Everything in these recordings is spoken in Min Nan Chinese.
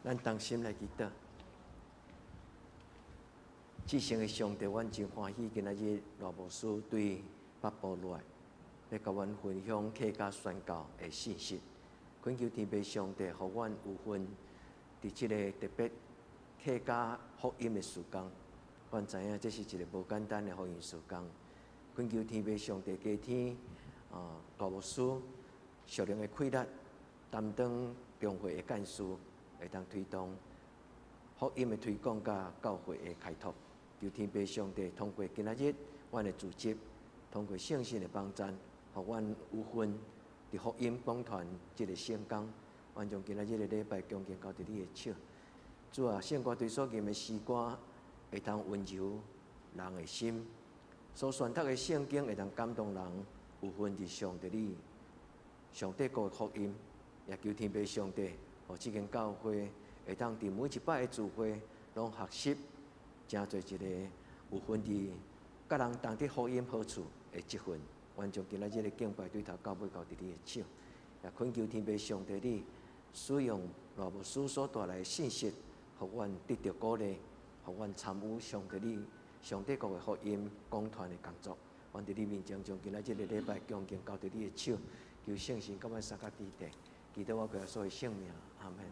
咱同心來祈禱。至聖的上帝，阮真歡喜今仔日賴牧師對北部來，來共阮分享客家宣教的信息。懇求天父上帝，予阮有份佇這个特別客家福音的事工。阮知影這是一个無簡單的福音事工。懇求天父上帝加添賴牧師屬靈的氣力，擔當中會的幹事，會當推動福音的推廣佮教會的開拓。求天父上帝通過今仔日阮的組織，通過聖神的幫贊，予阮有份佇福音廣傳這个聖工。阮將今仔日的禮拜恭敬交佇你的手。主啊，聖歌隊所吟的詩歌會當溫柔人的心，所宣讀的聖經會當感動人，有份佇上帝你上帝國的福音。也求天父上帝，予這間教會會當佇每一擺的聚會，攏學習，成做一個有份佇佮人同得福音好處的這份。阮將今仔日的敬拜對頭到尾交佇你的手，也懇求天父上帝你使用賴牧師所帶來的信息，予阮得著鼓勵，予阮參與上帝你上帝國的福音廣傳的工作。阮佇你面前將今仔日的禮拜恭敬交佇你的手，求聖神佮阮相佮佇地，祈禱我耶穌的聖名，阿門。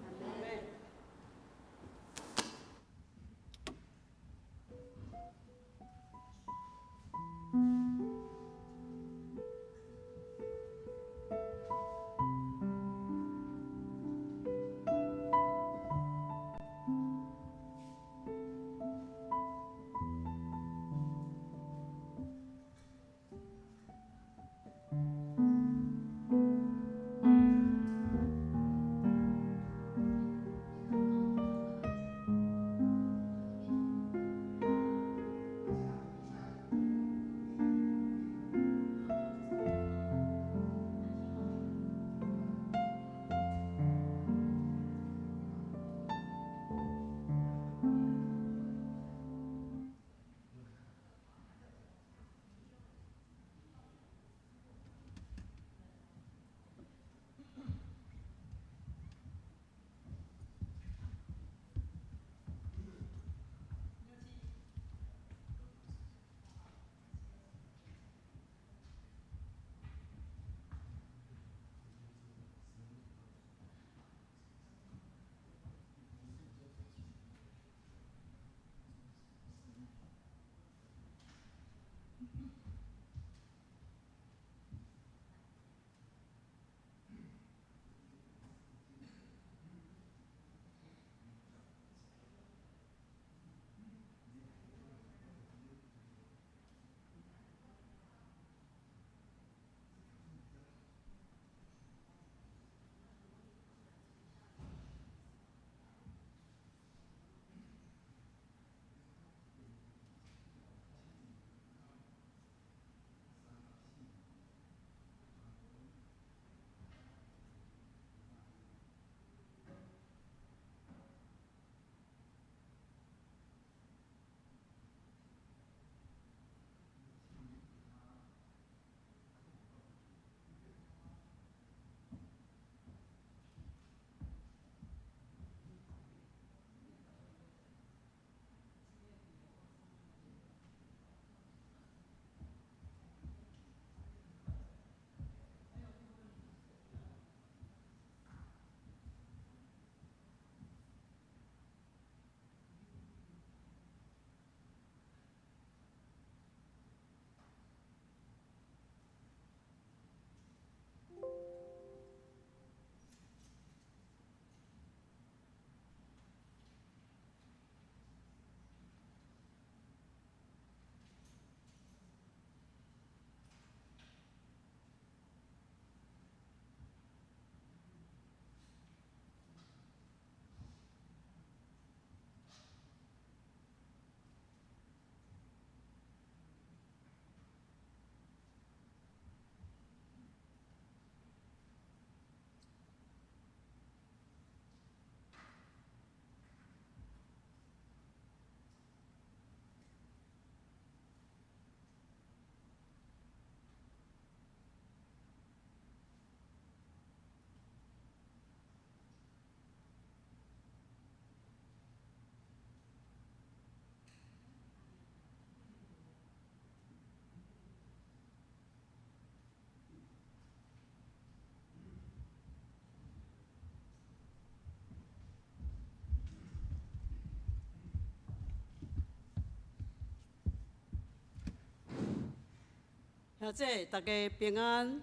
兄姐，大家平安。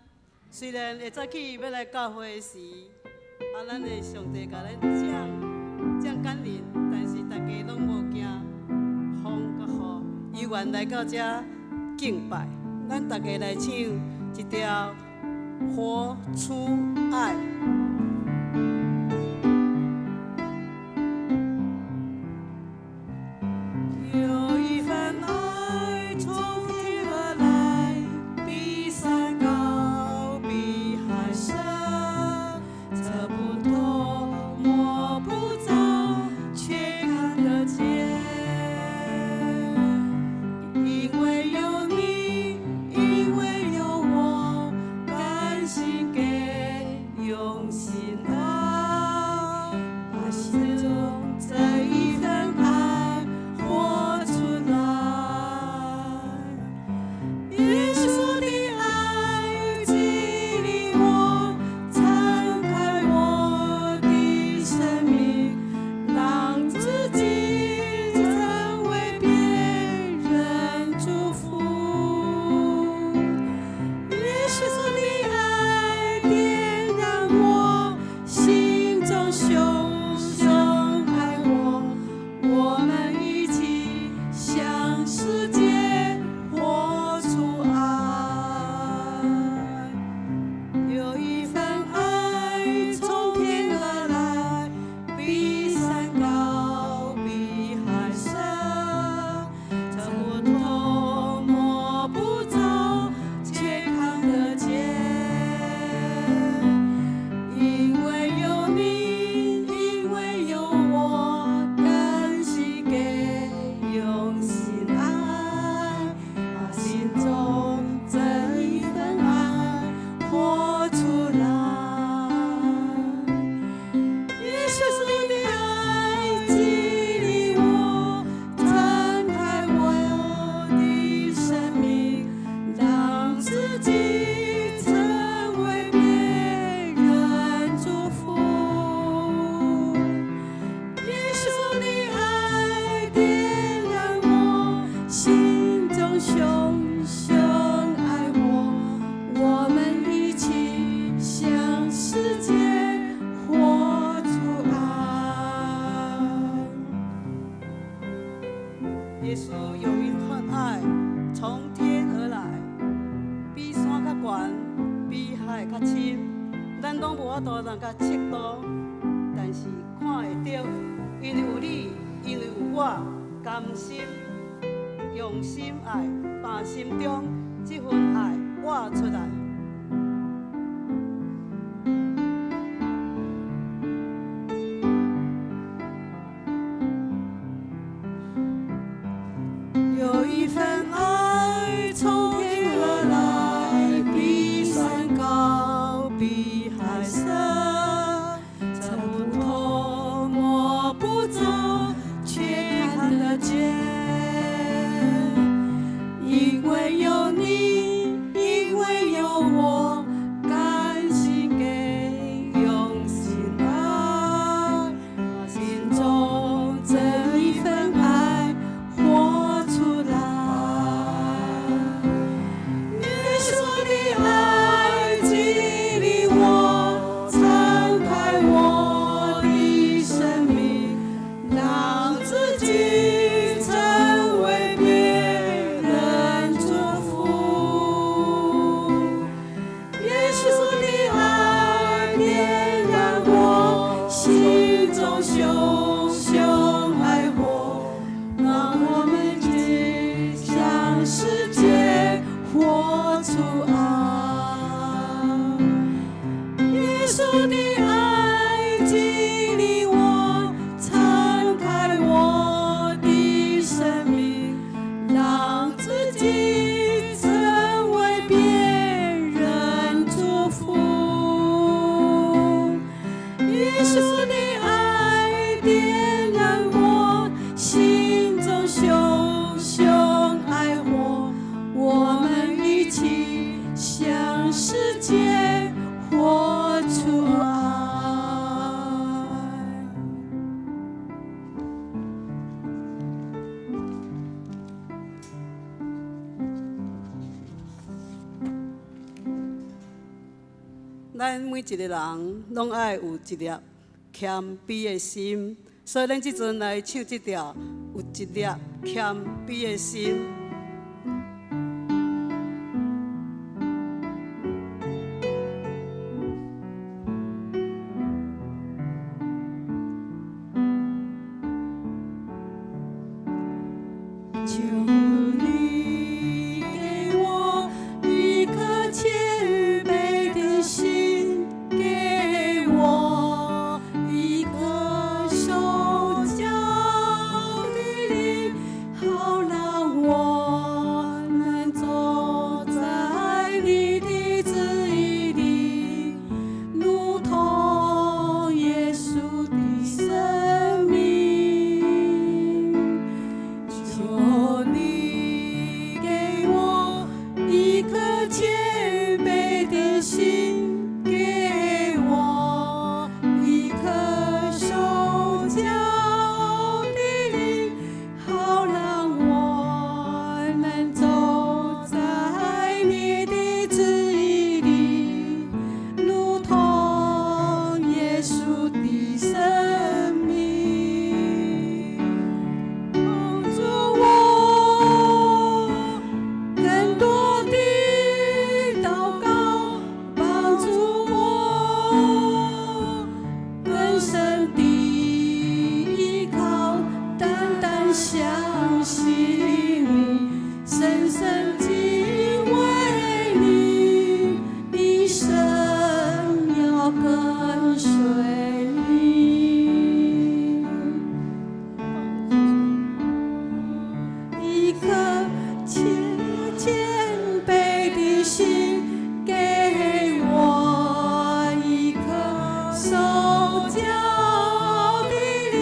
雖然會早起欲來教會時，啊，咱的上帝共咱這這感人，但是大家攏無驚風佮雨，猶原來到遮敬拜。咱大家來唱一條《活出愛》。有一份愛從天而來，比山高，比海深，測不透，摸不著，卻看得見。因為有你，因為有我，甘心給，用心愛，把心中這一份愛活出來。耶穌的愛激勵我，敞開我的生命，讓自己成為別人祝福。耶穌的愛點燃我心中熊熊愛火，我們一起向世界活出愛。有一份愛從天而來，比山高，比海深，測不透，摸不著，卻看得見。因為有你，因為有我，甘心給，用心愛，把心中這一份愛活出來。耶穌的愛激勵我，敞開我的生命，讓自己成為別人祝福。耶穌的愛點燃我心中熊熊愛火，我們一起向世界活出愛。耶穌有一份愛從天而來，比山較懸，比海較深，咱攏無法度通共測度，但是看會著，因為有你，因為有我，甘心用心愛，把心中這份愛活出來。有一份愛從天而來，比山高，比海深，測不透，摸不著，卻看得見。因為有你，因為有我，甘心給，用心愛，把心中這一份愛活出來。耶穌的愛激勵我，敞開我的生命，讓自己成為別人祝福。耶穌的愛點燃我心中熊熊愛火，讓我們一起向世界活出愛。耶穌的愛激勵我，敞開我的生命，讓自己成為別人祝福。耶穌的愛點燃我心中熊熊愛火，我們一起向世界活出愛。咱每一个人攏愛有一粒謙卑的心，所以咱這陣來唱這條有一粒謙卑的心。求你給我一顆謙卑的心，給我一顆受教的靈，好讓我能走在你的旨意裡，如同耶穌的生命。求你給我一顆謙卑的心，給我一顆受教的靈，好讓我能走在你的旨意裡，如同耶穌的生命。幫助我更多的禱告，幫助我更深的依靠，單單相信你，深深敬畏你，一生要跟隨你。一顆謙卑的心，給我一顆受教的靈，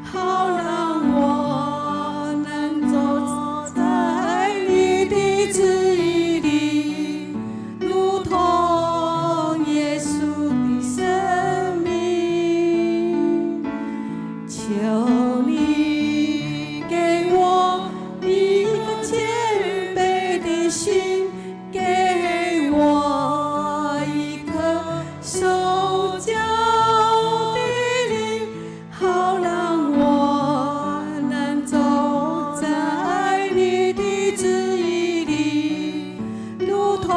好讓我能走在你的旨意裡，如同耶穌的生命。求你給我一顆謙卑的心，給我一顆受教的靈，好讓我能走在你的旨意裡，如同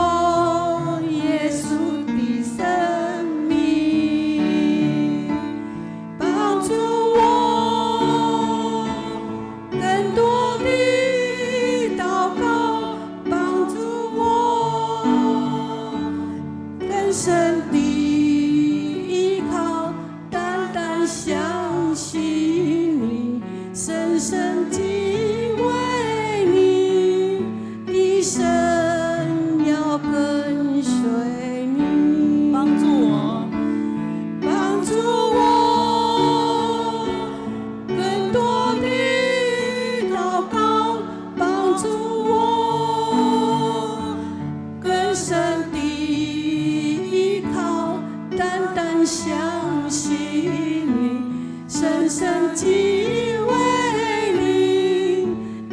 耶穌的生命。幫助我更多的禱告，幫助我更深的依靠，單單相信你，深深敬畏你，一生要跟隨你。幫助我，幫助我更多的禱告，幫助我更深的依靠，單單相信你，深深敬畏你，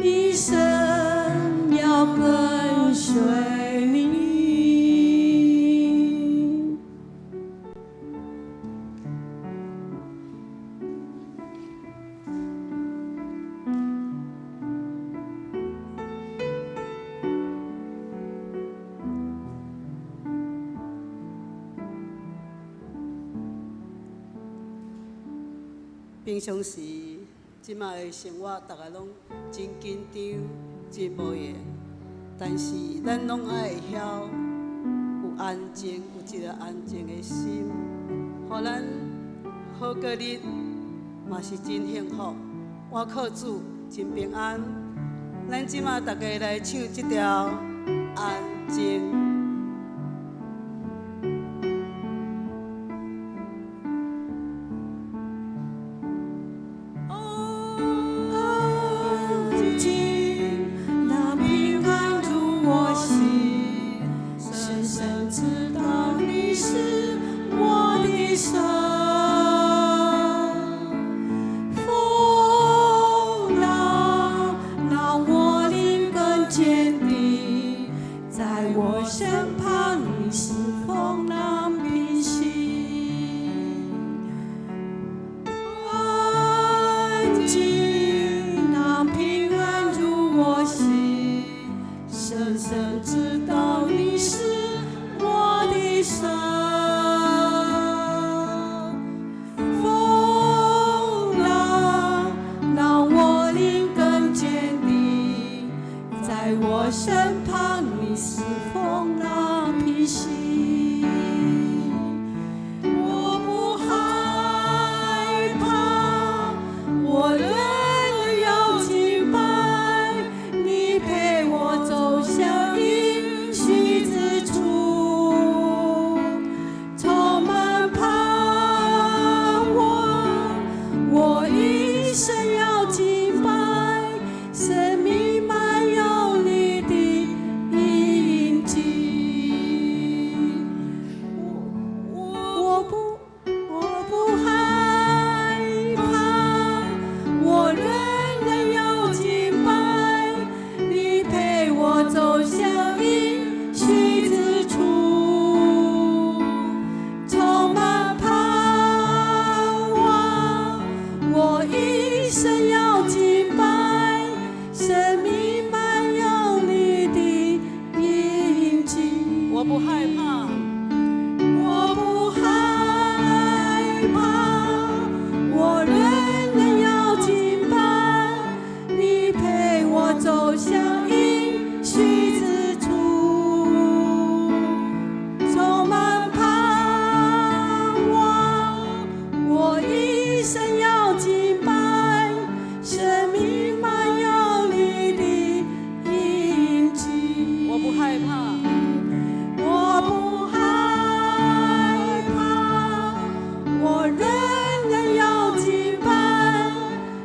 一生要跟隨你。平常時，這擺的生活，逐家攏真緊張、真無閒。但是咱攏愛會曉有安靜，有一個安靜的心，予咱好過日，嘛是真幸福。我靠主真平安。咱這擺逐家來唱這條安靜。安靜，那平安入我心，深深知道你是我的神。風浪讓我靈更堅定，在我身生要敬拜，生命滿有你的印記。我不害怕，我不害怕，我仍然要敬拜。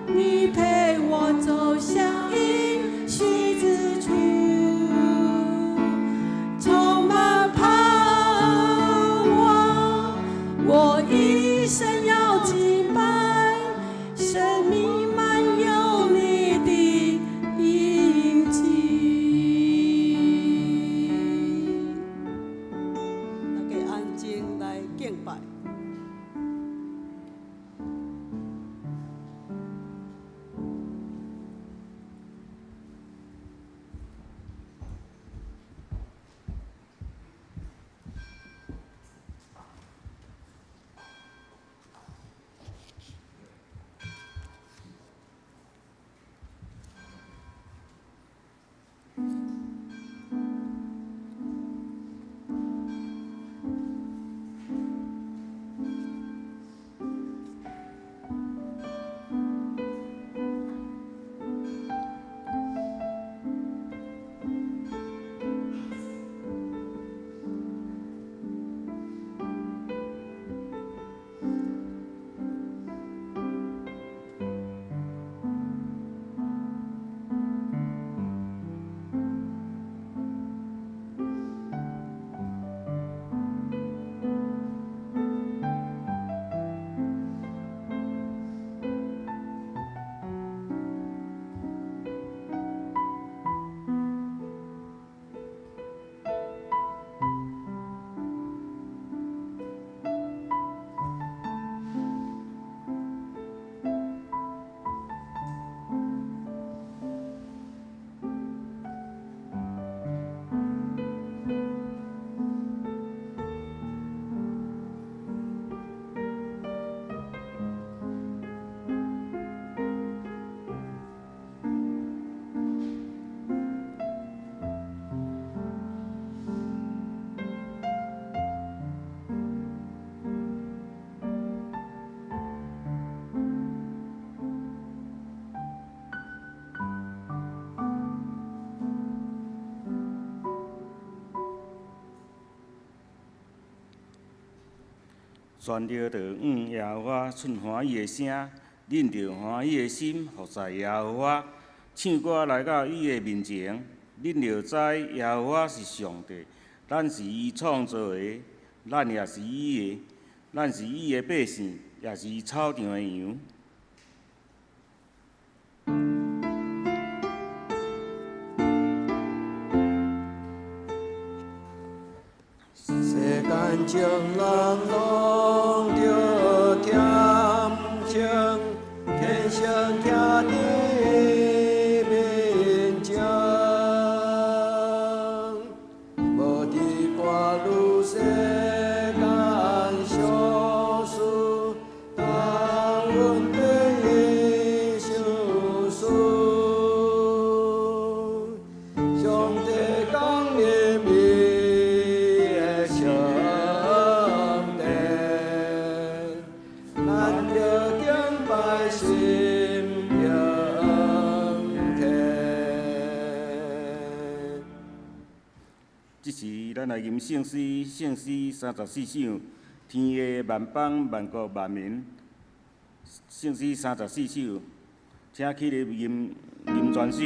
你陪我走向應許之處，充滿盼望。我一生要敬拜，生命滿有你的印記。大家安靜來敬拜。全著著向耶和華出歡喜的聲，恁著歡喜的心服侍耶和華，唱歌來到伊的面前，恁著知耶和華是上帝，咱是伊創造的，咱也是伊的，咱是伊的百姓，也是伊草場的羊。世間眾人攏著虔誠，虔誠徛佇面前，無佇掛慮世間小事，當阮對伊相思，上帝降臨伊的聖殿，咱著敬拜心敬虔。這時，咱來吟聖詩，聖詩34首，天下萬邦萬國萬民。聖詩34首，請起立吟吟全首。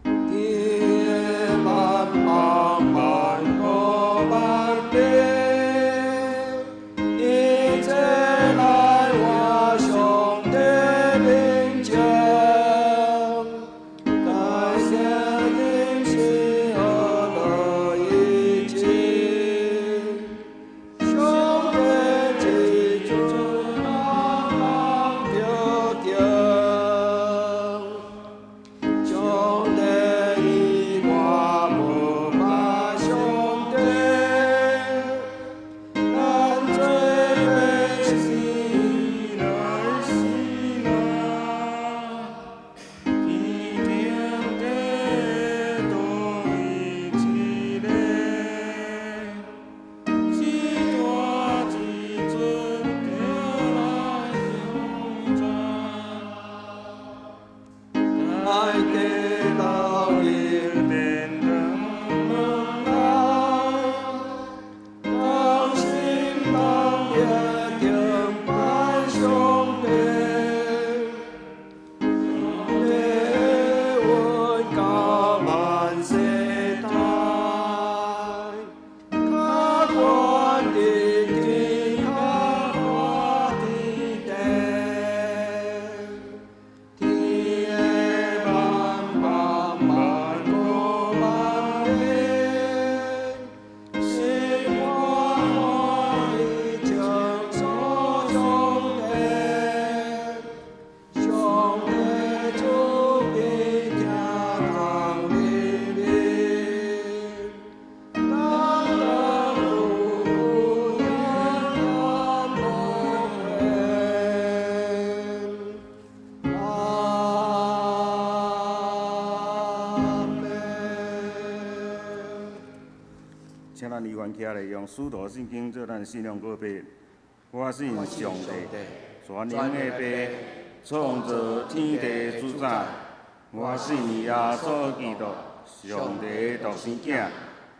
天萬邦萬國萬民，一齊來我上帝面前，感謝恁是何樂一起，上帝之主。咱依原徛咧，用使徒信經做咱信仰告白。我信上帝，全能的父，創造天地主宰。我信耶穌基督，上帝獨生囝，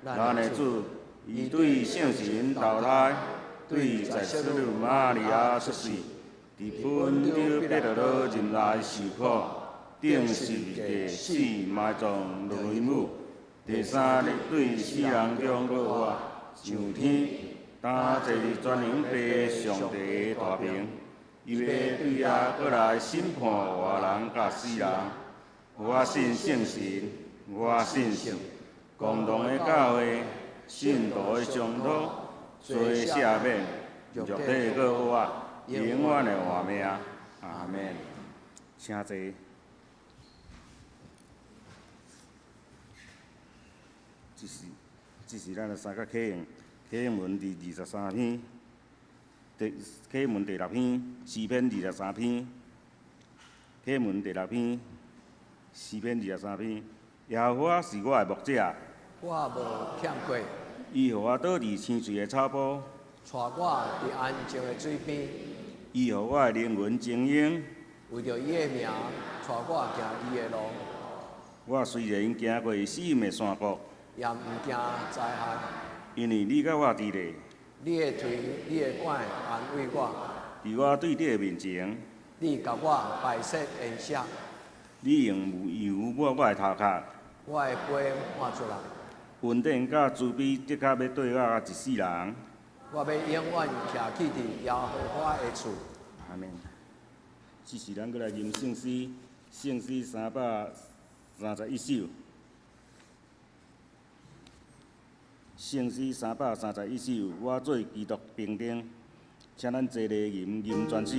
咱的主，伊對聖神投胎，對在聖女瑪利亞出世，佇本丟彼拉多任內受苦，釘十字架死埋葬落陰府，第三日對死人中復活，上天，擔坐佇全能父上帝的大爿，伊欲對遐閣來審判活人佮死人。我信聖神，我信聖共同的教會，聖徒的相討，罪赦免，肉體閣復活，永遠的活命。阿門。請坐。這是這是咱的三角啟用，啟用文第二十三篇，第啟用文第六篇，詩篇二十三篇，啟用文第六篇，詩篇二十三篇。耶和華是我的牧者，我無欠過。伊予我倒佇青翠的草坡，帶我佇安靜的水邊。伊予我的靈魂晶瑩，為著伊的名，帶我行義的路。我雖然行過死蔭的山谷，也毋驚災害，因為你佮我佇咧。你的槌，你的拐安慰我。佇我對敵的面前，你共我擺設筵席。你用油抹我的頭殼，我的杯滿出來。恩典佮慈悲的確欲綴我一世人。我欲永遠徛起佇耶和華的厝。阿們。這時咱閣來吟聖詩，聖詩331首。聖詩331首，我做基督兵丁，請咱齊來吟吟全首。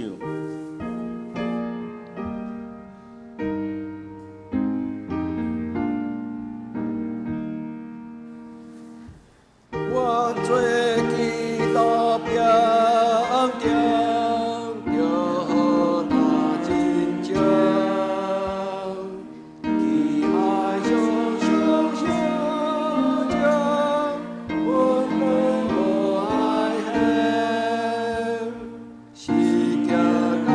我做基督兵丁，著予他真情，去海上上相將，阮攏無愛嫌，是行甲爬，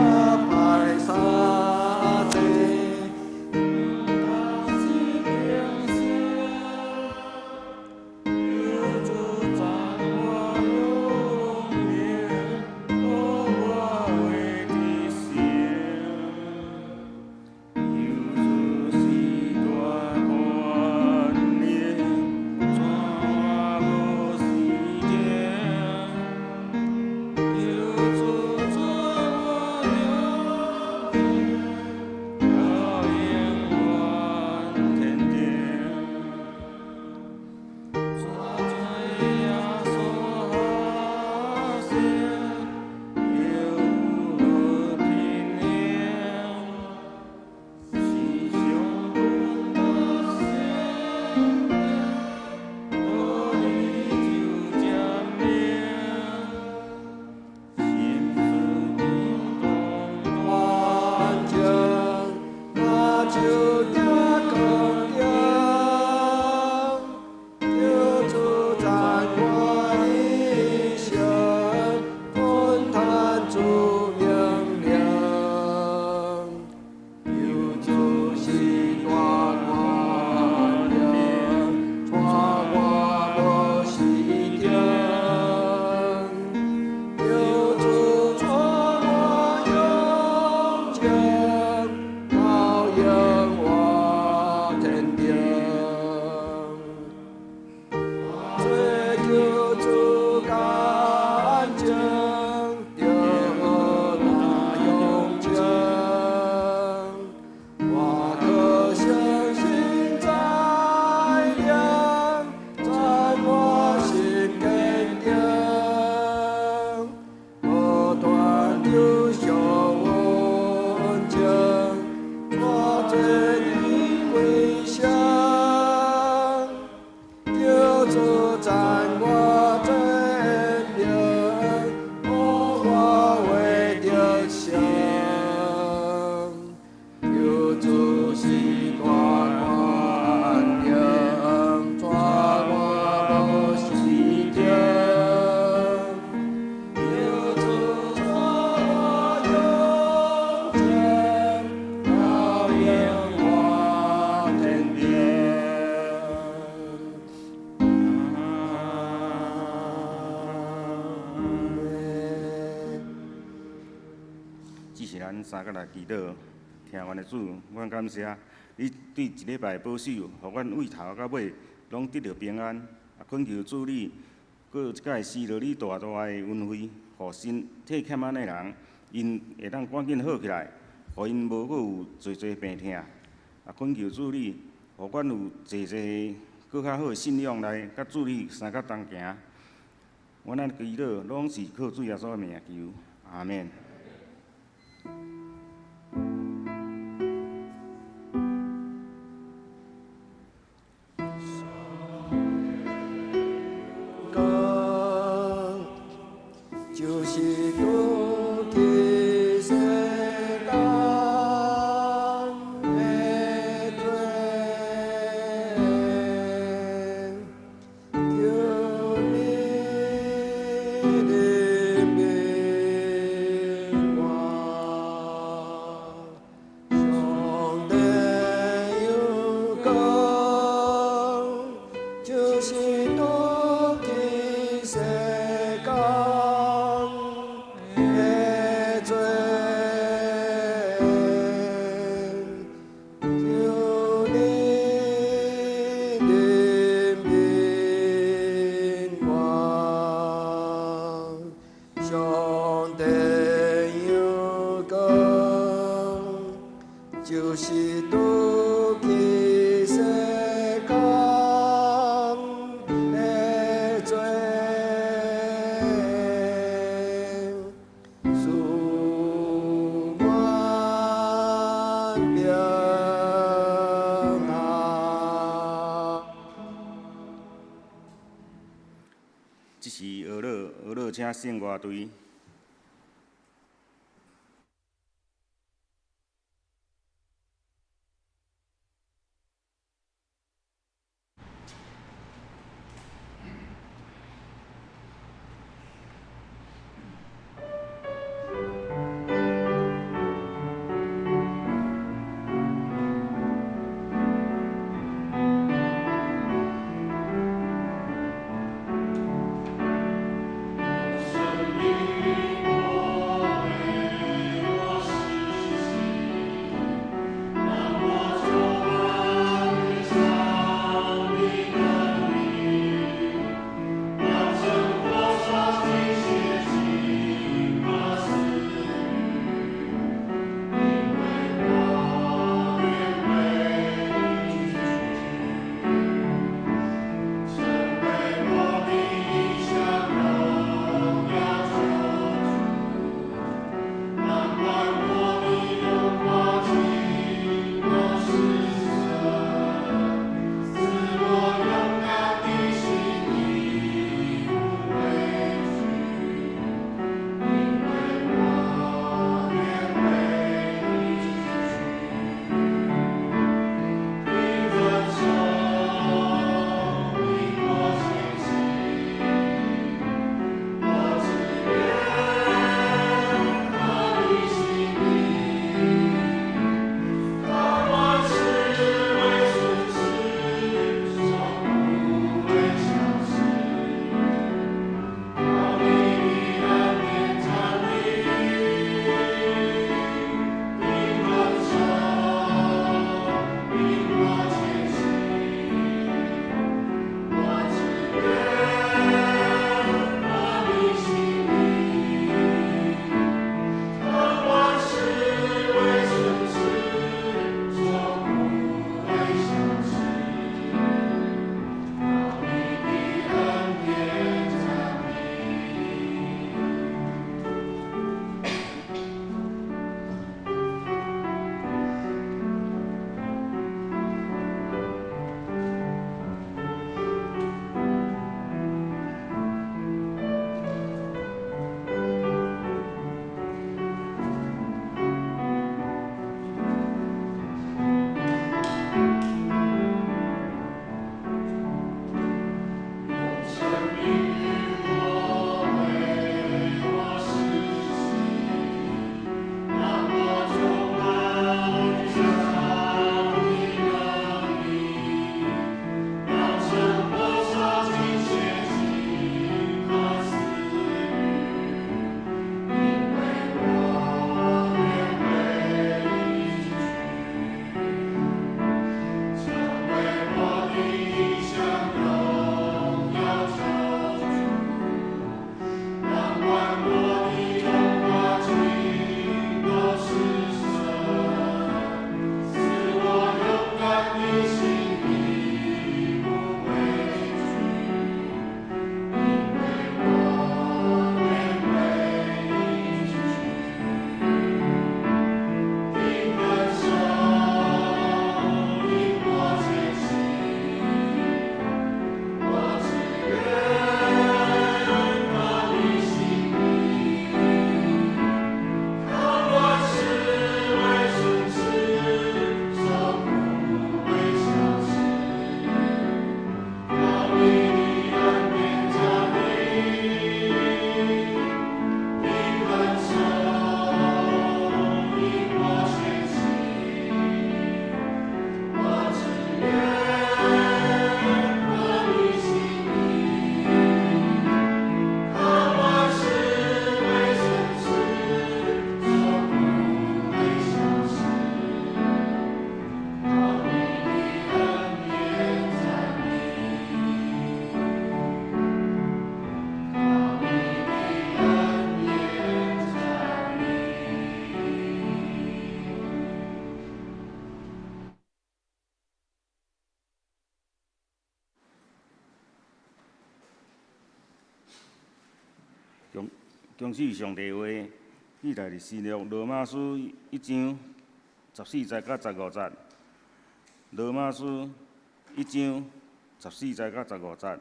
時咱三個來祈禱，疼阮的主，阮感謝你對一禮拜保守，予阮對頭到尾攏得著平安。啊，懇求主你，閣一擺施落你大大的恩惠，予身體欠安的人，𪜶會當趕緊好起來，予𪜶無閣有濟濟病疼。啊，懇求主你，予阮有濟濟閣較好的信仰來佮主你相佮同行。阮按呢祈禱，攏是靠主耶穌的名求，阿們。光，就是拄去世間的罪，求你憐憫我，上帝有光，就是拄去世間的罪，求你憐憫我，上帝有光，就是拄去世間的罪，賜阮平安。這是俄勒，俄勒請聖樂隊。生命。恭喜上帝話，記載佇新約羅馬書一章十四節到十五節。羅馬書一章十四節到十五節，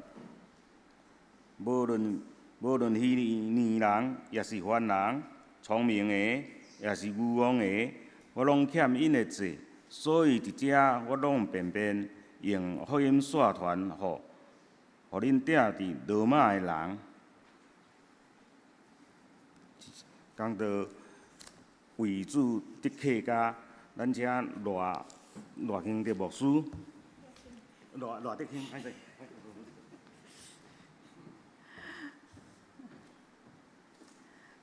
無論希利尼人，抑是凡人，聰明的，抑是愚戇的，我攏欠𪜶的債，所以佇遮我攏便便用福音煞傳予恁碇佇羅馬的人。講到為主得客家，咱請賴興德牧師，賴德興，歹勢。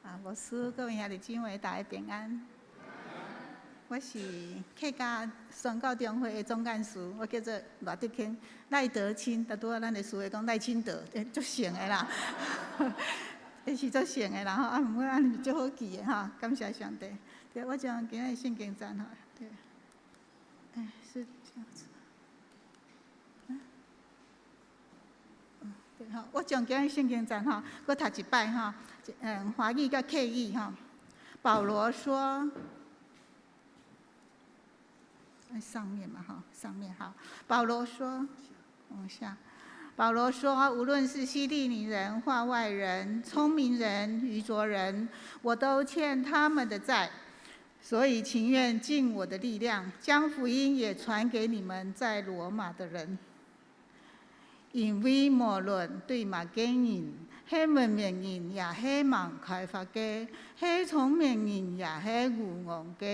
啊，牧師，各位兄弟姊妹，大家平安。我是客家宣教中會的總幹事，我叫做賴德興，賴德清，但拄仔咱的師會講賴清德，足像的啦，伊是足像的啦吼，啊，毋過按呢是足好記的吼，感謝上帝。對，我將今仔日聖經節吼，對，欸，是這樣子。對吼，我將今日聖經節吼，閣讀一擺吼，華語佮客語吼。保羅說，在上面嘛哈，上面好。保羅說，往下。保羅說，無論是希利尼人、化外人、聰明人、愚拙人，我都欠他們的債，所以情願盡我的力量，將福音也傳給你們在羅馬的人。因為無論對物个人，係文明人，抑係無開發个，係聰明人，抑係愚戇个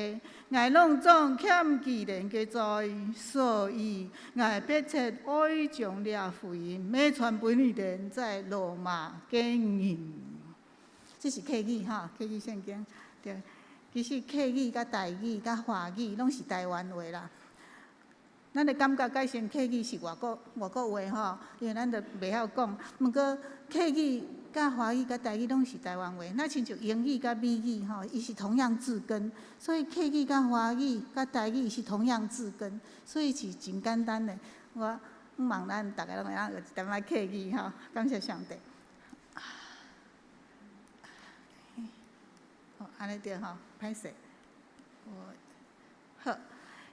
，𠊎攏總欠其人个債，所以𠊎迫切愛將這福音欲傳分予恁在羅馬个人。這是客語哈，客語聖經對。其實客語佮台語佮華語攏是台灣話啦。咱的感覺改成客語是外國話吼，因為咱就袂曉講。毋過客語佮華語佮台語攏是台灣話，若親像英語佮美語吼，伊是同樣字根，所以客語佮華語佮台語是同樣字根，所以是真簡單的。我望咱逐个攏會當學一點仔客語吼，感謝上帝。好，按呢對吼，歹勢。好。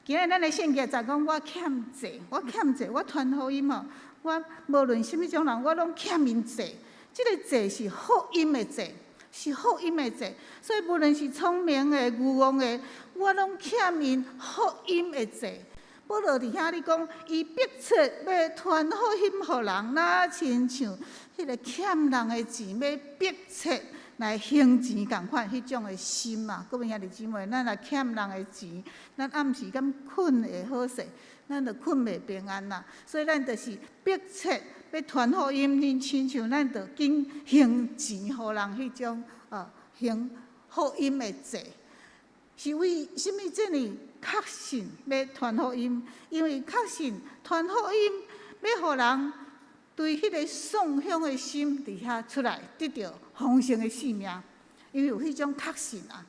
今日咱的聖經就講，我欠債，我欠債，我傳福音吼，我無論啥物種人，我攏欠𪜶債。這個債是福音的債，是福音的債。所以無論是聰明的、愚戇的，我攏欠𪜶福音的債。保羅佇遐咧講，伊迫切欲傳福音予人，若親像彼個欠人的錢，欲迫切來還錢仝款，彼種的心啊！各位兄弟姊妹，咱若欠人的錢，咱暗時敢睏會好勢？咱就睏袂平安啦。所以咱就是迫切欲傳福音，恁親像咱就緊還錢予人彼種啊，還福音的債，是為啥物這呢確信欲傳福音？因為確信傳福音欲予人對彼個頌響的心佇遐出來，得著豐盛的生命，因為有彼種確信啊。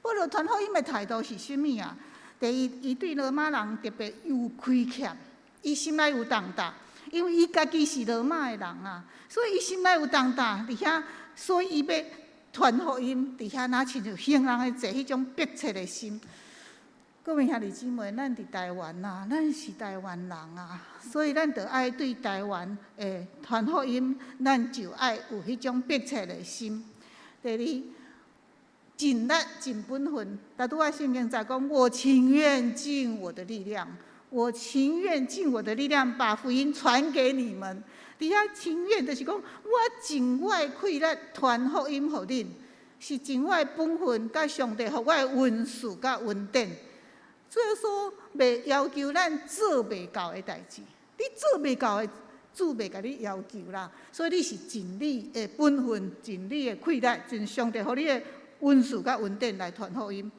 保羅傳福音的態度是啥物啊？第一，伊對羅馬人特別有虧欠，伊心內有重擔，因為伊家己是羅馬的人啊，所以伊心內有重擔，佇遐，所以伊欲傳福音，佇遐若親像還人的債彼種迫切的心。各位兄弟姊妹，咱佇台灣啊，咱是台灣人啊，所以咱著愛對台灣的傳福音，咱就愛有彼種迫切的心。第二，盡力盡本分。但拄仔聖經在講，我情願盡我的力量，我情願盡我的力量，把福音傳給你們。佇遐情願就是講，我盡我的氣力傳福音予恁，是盡我的本分，佮上帝予我的恩賜佮恩典。主耶穌袂要求咱做袂到的代誌，你做袂到的，主袂共你要求啦。所以你是盡你的本分，盡你的氣力，盡上帝予你的恩賜佮恩典來傳福音。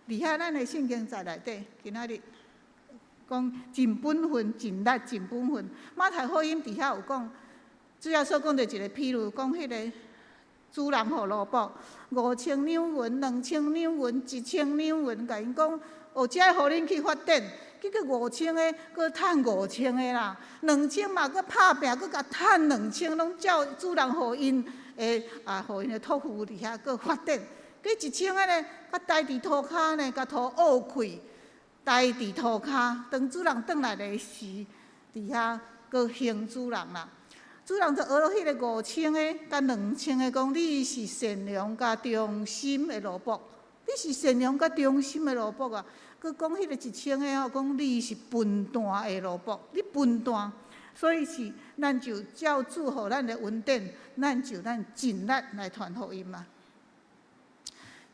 佇遐咱的聖經節內底，今仔日講盡本分、盡力、盡本分。馬太福音佇遐有講，主耶穌講著一個譬喻，講彼個主人予奴僕5000兩銀、2000兩銀、1000兩銀，共𪜶講。哦，這予恁去發展，結果五千个，閣趁五千个啦，兩千嘛，閣拍拚，閣共趁兩千，攏照主人予𪜶的啊，予𪜶的託付佇遐閣發展。閣一千個呢，閣待佇塗跤呢，共塗挖開，待佇塗跤，當主人轉來的時，佇遐閣還主人啦。主人就學落彼个五千个佮兩千个講，你是善良佮忠心的奴僕，你是善良佮忠心的奴僕啊！閣講彼個一千個吼，講你是笨蛋的奴僕，你笨蛋。所以是咱就照主予咱的恩典，咱就咱盡力來傳福音嘛。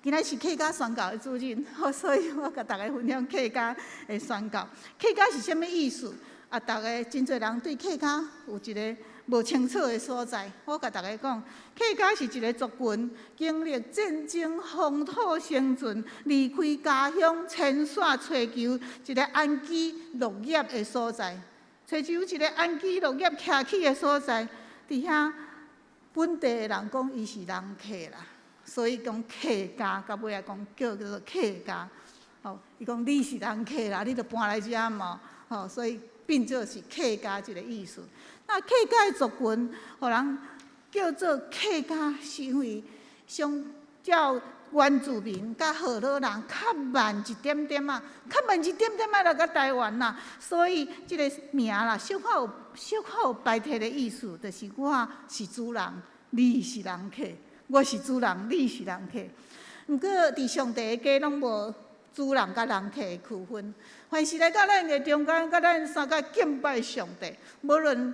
今仔是客家宣教的主日，所以我共大家分享客家的宣教。客家是啥物意思？啊，逐家真濟人對客家有一个無清楚的所在。我共大家講，客家是一个族群，經歷戰爭、風土生存，離開家鄉，遷徙揣求一个安居樂業的所在，揣求一个安居樂業、徛起的所在。佇遐本地的人講，伊是人客啦，所以講客家，到尾仔講叫做客家。吼，伊講你是人客啦，你著搬來遮嘛，吼，所以變做是客家這个意思。那客家的族群，予人叫做客家，是因為相較原住民佮河洛人較慢一點點仔，較慢一點點仔來到台灣啦，所以這个名啦，小可有排斥的意思，就是我是主人，你是人客；我是主人，你是人客。毋過佇上帝的家攏無主人佮人客的區分，凡是來到咱的中間，佮咱相佮敬拜上帝，無論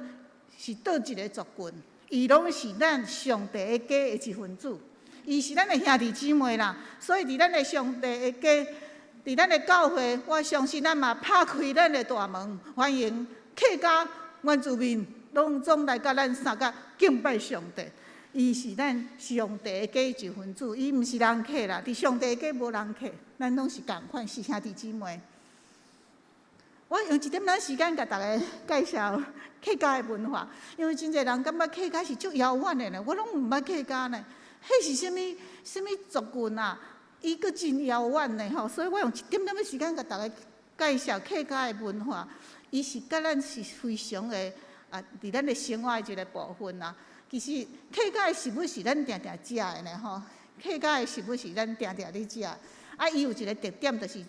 是佗一个族群，伊攏是咱上帝的家的一份子，伊是咱的兄弟姊妹啦。所以佇咱的上帝的家，佇咱的教會，我相信咱嘛拍開咱的大門，歡迎客家原住民攏總來佮咱相佮敬拜上帝。伊是咱上帝的家一份子，伊毋是人客啦。佇上帝的家無人客，咱攏是仝款，是兄弟姊妹。我用一點仔時間共大家介紹客家的文化，因為真濟人感覺客家是足遙遠的呢，我攏毋捌客家呢。彼是啥物啥物族群啊？伊閣真遙遠呢吼，所以我用一點點仔時間共大家介紹客家的文化。伊是佮咱是非常的啊，佇咱的生活的一个部分啊。其實客家的食物是咱定定食的呢吼，客家的食物是咱定定咧食。啊，伊有一个特點，就是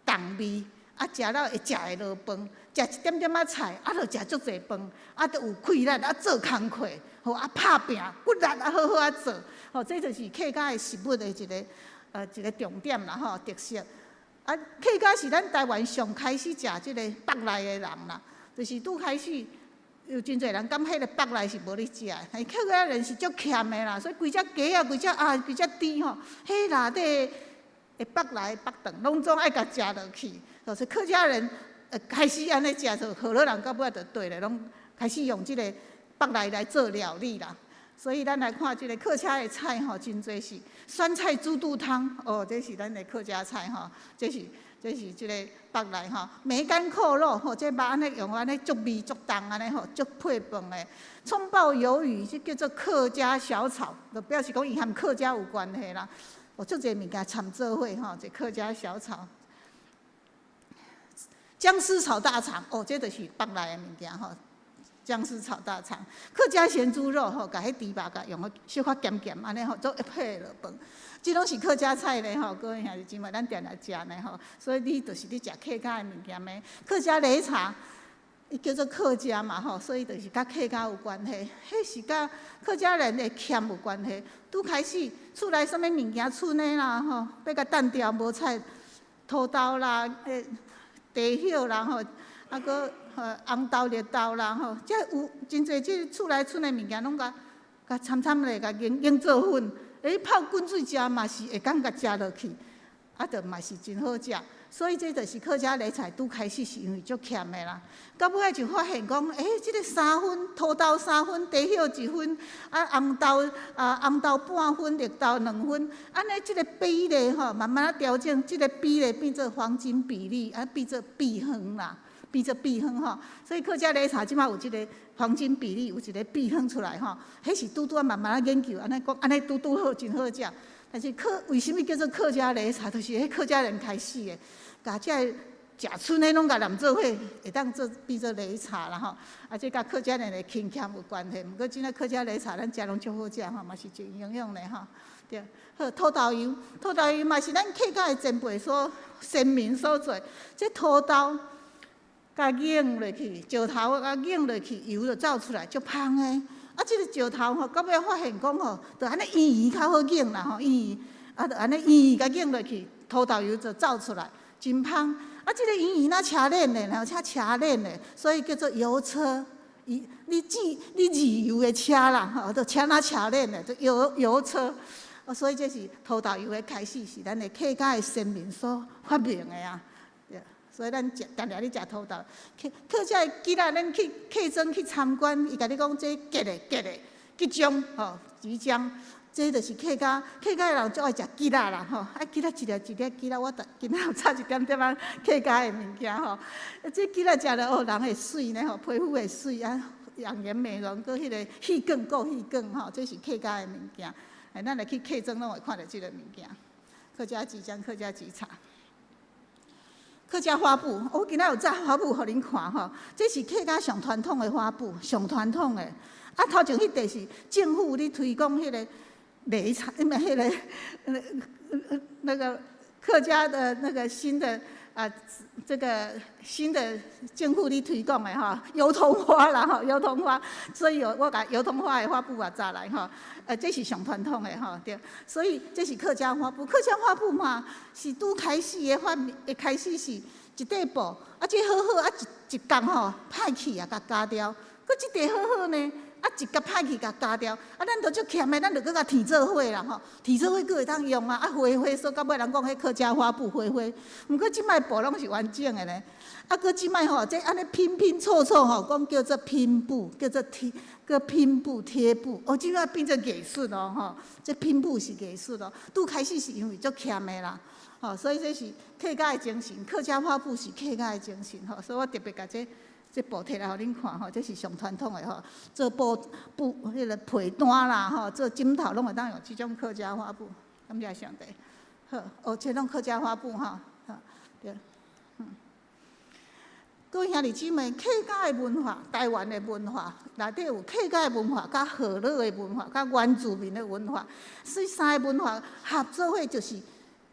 重味，啊，食了會食會落飯，食一點點仔菜，啊，就食足濟飯，啊，就有氣力啊，做工課，吼啊，拍拚，骨力啊，好好啊做，吼，這就是客家的食物的一個重點啦吼，特色。啊，客家是咱台灣上開始食這个腹內的人啦，就是拄開始。有真濟人感覺彼个腹內是無咧食的，但是客家人是足儉的啦，所以規隻雞仔、規隻鴨、規隻豬吼，彼內底的腹內腹腸攏總愛共食落去。就是客家人開始按呢食，就河洛人到尾就對咧，攏開始用這个腹內來做料理啦。所以咱來看這个客家的菜吼，真濟是酸菜豬肚湯，哦，這是咱的客家菜吼，這是這个腹內吼，梅乾扣肉吼，這肉按呢用按呢足味足重按呢吼，足配飯的。蔥爆魷魚，這叫做客家小炒，就表示講伊和客家有關係啦。有足濟物件摻做伙吼，這客家小炒。薑絲炒大腸，哦，這就是腹內的物件吼。薑絲炒大腸，客家鹹豬肉吼，共彼豬肉共用小可鹹鹹按呢吼，做會配落飯。這攏是客家菜咧吼，各位兄弟姊妹，咱定定食呢吼。所以你就是咧食客家的物件咩？客家擂茶，伊叫做客家嘛吼，所以就是佮客家有關係。彼是佮客家人的儉有關係。拄開始厝內啥物物件賰的啦吼，欲共澹掉無菜，土豆啦，茶葉啦吼，啊閣紅豆綠豆啦吼，這有真濟這厝內賰的物件，攏共共摻摻咧，共研研做粉。欸，泡滾水食嘛是會當共食落去，啊，就嘛是真好食。所以這就是客家擂菜拄開始是因為足儉的啦。到尾仔就發現講，欸，這个三分土豆三分，茶葉一分，啊紅豆半分，綠豆兩分，按呢這个比例吼，慢慢仔調整，這个比例變做黃金比例，啊變做秘方啦。變做秘方吼，所以客家擂茶這擺有這个黃金比例，有一个秘方出來吼，彼是拄拄仔慢慢仔研究，按呢講，按呢拄拄好，真好食。但是客為啥物叫做客家擂茶？就是彼客家人開始的，共這个食賰的攏共攕做伙，會當做變做擂茶啦吼。啊，這佮客家人的勤儉有關係。毋過這個客家擂茶，咱食攏足好食吼，嘛是真營養的吼。對，好，土豆油，土豆油嘛是咱客家的前輩所先民所做。這土豆共碾落去，石頭共碾落去，油就走出來，足芳的。啊，這个石頭吼，到尾發現講吼，就按呢圓圓較好碾啦吼，圓圓，啊，就按呢圓圓共碾落去，土豆油就走出來，真芳。啊，這个圓圓若車碾的，然後車車碾的，所以叫做油車。伊你煮你煮油的車啦，吼，就車若車碾的，就油油車。啊，所以這是土豆油的開始，是咱的客家的先民所發明的啊。對，所以咱食定定咧食土豆。客客家的桔仔，咱去客莊去參觀，伊共你講這桔的桔的桔漿吼，桔漿，這就是客家客家的人足愛食桔仔啦吼。啊，桔仔一粒一粒桔仔，我今仔有插一點點仔客家的物件吼。這桔仔食了哦，人會媠呢吼，皮膚會媠啊，養顏美容，閣彼个氣管顧氣管吼，這是客家的物件。哎，咱來去客莊攏會看著這个物件。客家桔漿、客家桔茶、客家花布，我今仔有紮花布予恁看吼。這是客家上傳統的花布，上傳統的。啊，頭前彼塊是政府咧推廣彼个擂茶，毋是彼个那個客家的那個新的啊，這個新的政府咧推廣的吼，油桐花啦吼，油桐花，所以我共油桐花的花布也紮來吼，這是上傳統的吼，對，所以這是客家花布，客家花布嘛是拄開始的發明，一開始是一塊布，啊，這好好啊一一角吼歹去啊，共鉸掉，閣這塊好好呢。啊，一角歹去，共鉸掉，啊，咱都足儉的，咱就閣共疊做伙啦吼，疊做伙閣會當用啊，啊，花花所以到尾人講彼客家花布花花，毋過這擺布攏是完整的呢。啊，閣這擺吼，這按呢拼拼湊湊吼，講叫做拼布，叫做貼，閣拼布貼布，哦，這擺變做藝術咯吼，這拼布是藝術咯。拄開始是因為足儉的啦，吼，所以這是客家的精神，客家花布是客家的精神吼，所以我特別共這。這布提來予恁看吼，這是上傳統的吼，做布布彼个被單啦吼，做枕頭攏會當用這種客家花布。感謝上帝。好，哦，這攏客家花布吼，吼對，嗯。各位兄弟姊妹，客家的文化，台灣的文化，內底有客家的文化，佮河洛的文化，佮原住民的文化，這三个文化合做伙就是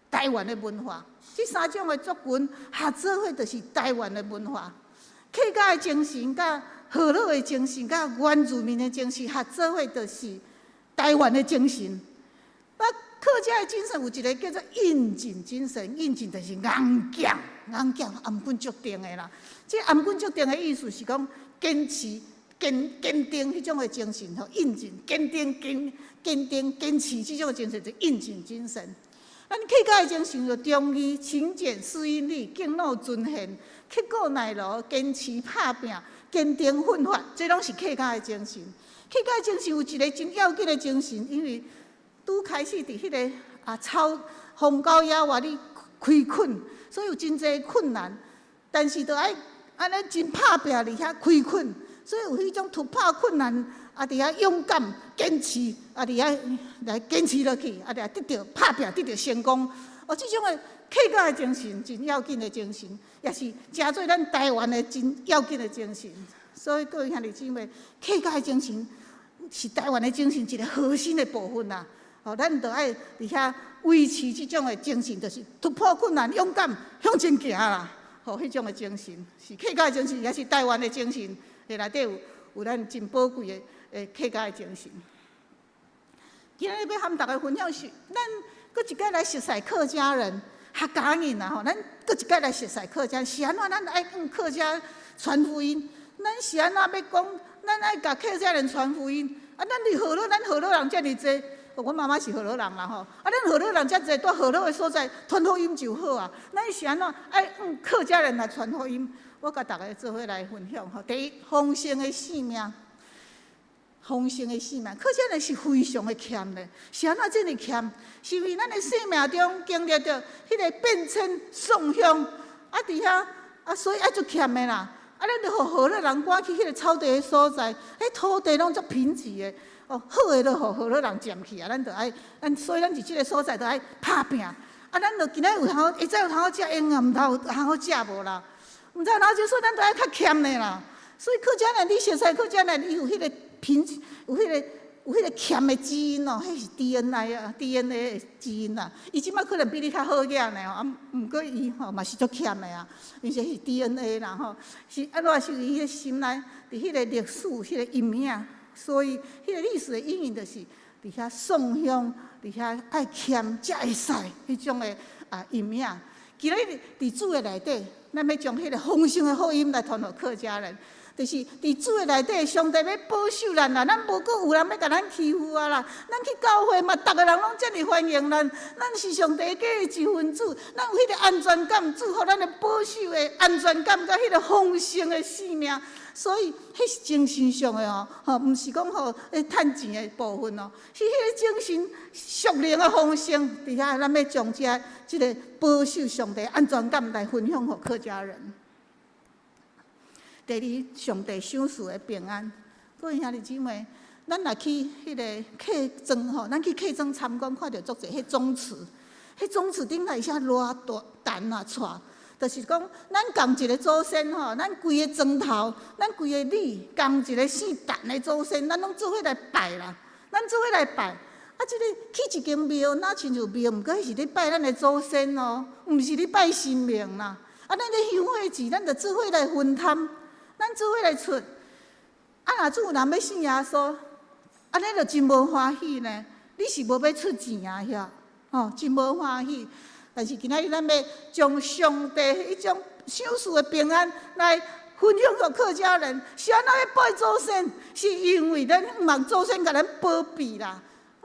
台灣的文化。這三種的族群合做伙就是台灣的文化。客家的精神、佮河洛的精神、佮原住民的精神合做伙，就是台灣的精神。啊，客家的精神有一个叫做韌勁精神，韌勁就是𠢕強、𠢕強、頷頸足定的啦。這頷頸足定的意思是講堅持、堅堅定彼種的精神吼，韌勁、堅定、堅堅定、堅持這種的精神，就韌勁精神。咱客家的精神就忠義、勤儉、適應力、敬老尊賢、刻苦耐勞、堅持拍拚、堅定奮發，這攏是客家的精神。客家的精神有一个真要緊的精神，因為拄開始佇彼个啊草荒郊野外咧開墾，所以有真濟困難，但是著愛按呢真拍拚佇遐開墾，所以有彼種突破困難，啊佇遐勇敢堅持，啊佇遐來堅持落去，啊來得著拍拚得著成功。哦，這種的客家的精神真要緊的精神，也是誠做咱台灣的真要緊的精神。所以各位兄弟姊妹，客家的精神是台灣的精神一个核心的部分啦。哦，咱著愛佇遐維持這種的精神，就是突破困難、勇敢向前行啦。吼，彼種的精神是客家的精神，也是台灣的精神。內底有有咱真寶貴的的客家的精神。今仔日欲和大家分享是，咱閣一擺來熟似客家人，客家人啦吼，咱閣一擺來熟似客家人，是按怎？咱愛向客家傳福音，咱是按怎欲講？咱愛共客家人傳福音。啊，咱佇河洛，咱河洛人遮爾濟，我媽媽是河洛人啦吼。啊，咱河洛人遮濟，蹛河洛的所在傳福音就好啊。咱是按怎愛向客家人來傳福音？我共大家做伙來分享吼。第一，豐盛的性命，豐盛的性命，客家人是非常的儉的。是按怎遮爾儉？是因為咱的生命中經歷著彼个變遷喪鄉，啊，佇遐啊，所以愛足儉的啦。啊，咱著予河洛人趕去彼個草地的所在，彼土地攏足貧瘠的，哦，好的都予河洛人佔去啊！咱著愛，咱所以咱佇這个所在著愛拍拚。啊，啊，咱著今仔有通好，會使有通好食閒啊，毋知有通好食無啦？毋知有通好食，所以咱著愛較儉的啦。所以客家人，你熟似客家人，伊有彼個貧，有彼個儉的基因哦，彼是 DNA 啊，DNA 的基因啊。伊這擺可能比你較好額呢吼，啊，毋過伊吼嘛是足儉的啊，伊這是 DNA 啦吼，是按怎是伊的心內佇彼個歷史彼個陰影，所以彼個歷史的陰影就是佇遐送香，佇遐愛儉才會使彼種的啊陰影。今日佇主的內底，咱欲將彼個豐盛的福音來傳予客家人。就是佇主的內底，上帝欲保守咱啦，咱無閣有人欲共咱欺負啊啦。咱去教會嘛，逐个人攏遮爾歡迎咱，咱是上帝家的一分子，咱有彼個安全感，主予咱的保守的安全感，佮彼個豐盛的生命。所以，彼是精神上的哦，吼，毋是講吼，咧趁錢的部分哦，是彼個精神屬靈的豐盛。佇遐，咱欲將這個保守上帝安全感來分享予客家人。第二，上帝賞賜的平安。各位兄弟姊妹，咱若去彼個客莊吼，咱去客莊參觀，看著足濟彼宗祠，彼宗祠頂內寫偌大陳啊蔡，就是講咱仝一个祖先吼，咱規个莊頭，咱規个里仝一个姓陳的祖先，咱攏做伙來拜啦，咱做伙來拜。啊，這个起一間廟，若親像廟，毋過彼是咧拜咱的祖先哦，毋是咧拜神明啦。啊，咱咧香火錢，咱著做伙來分擔。咱做伙來出，啊！若主有人欲信耶穌，按呢就真無歡喜呢。你是無欲出錢啊？遐吼，真無歡喜。但是今仔日咱欲將上帝彼種賞賜的平安來分享予客家人，是按怎欲拜祖先？是因為咱望祖先共咱保庇啦，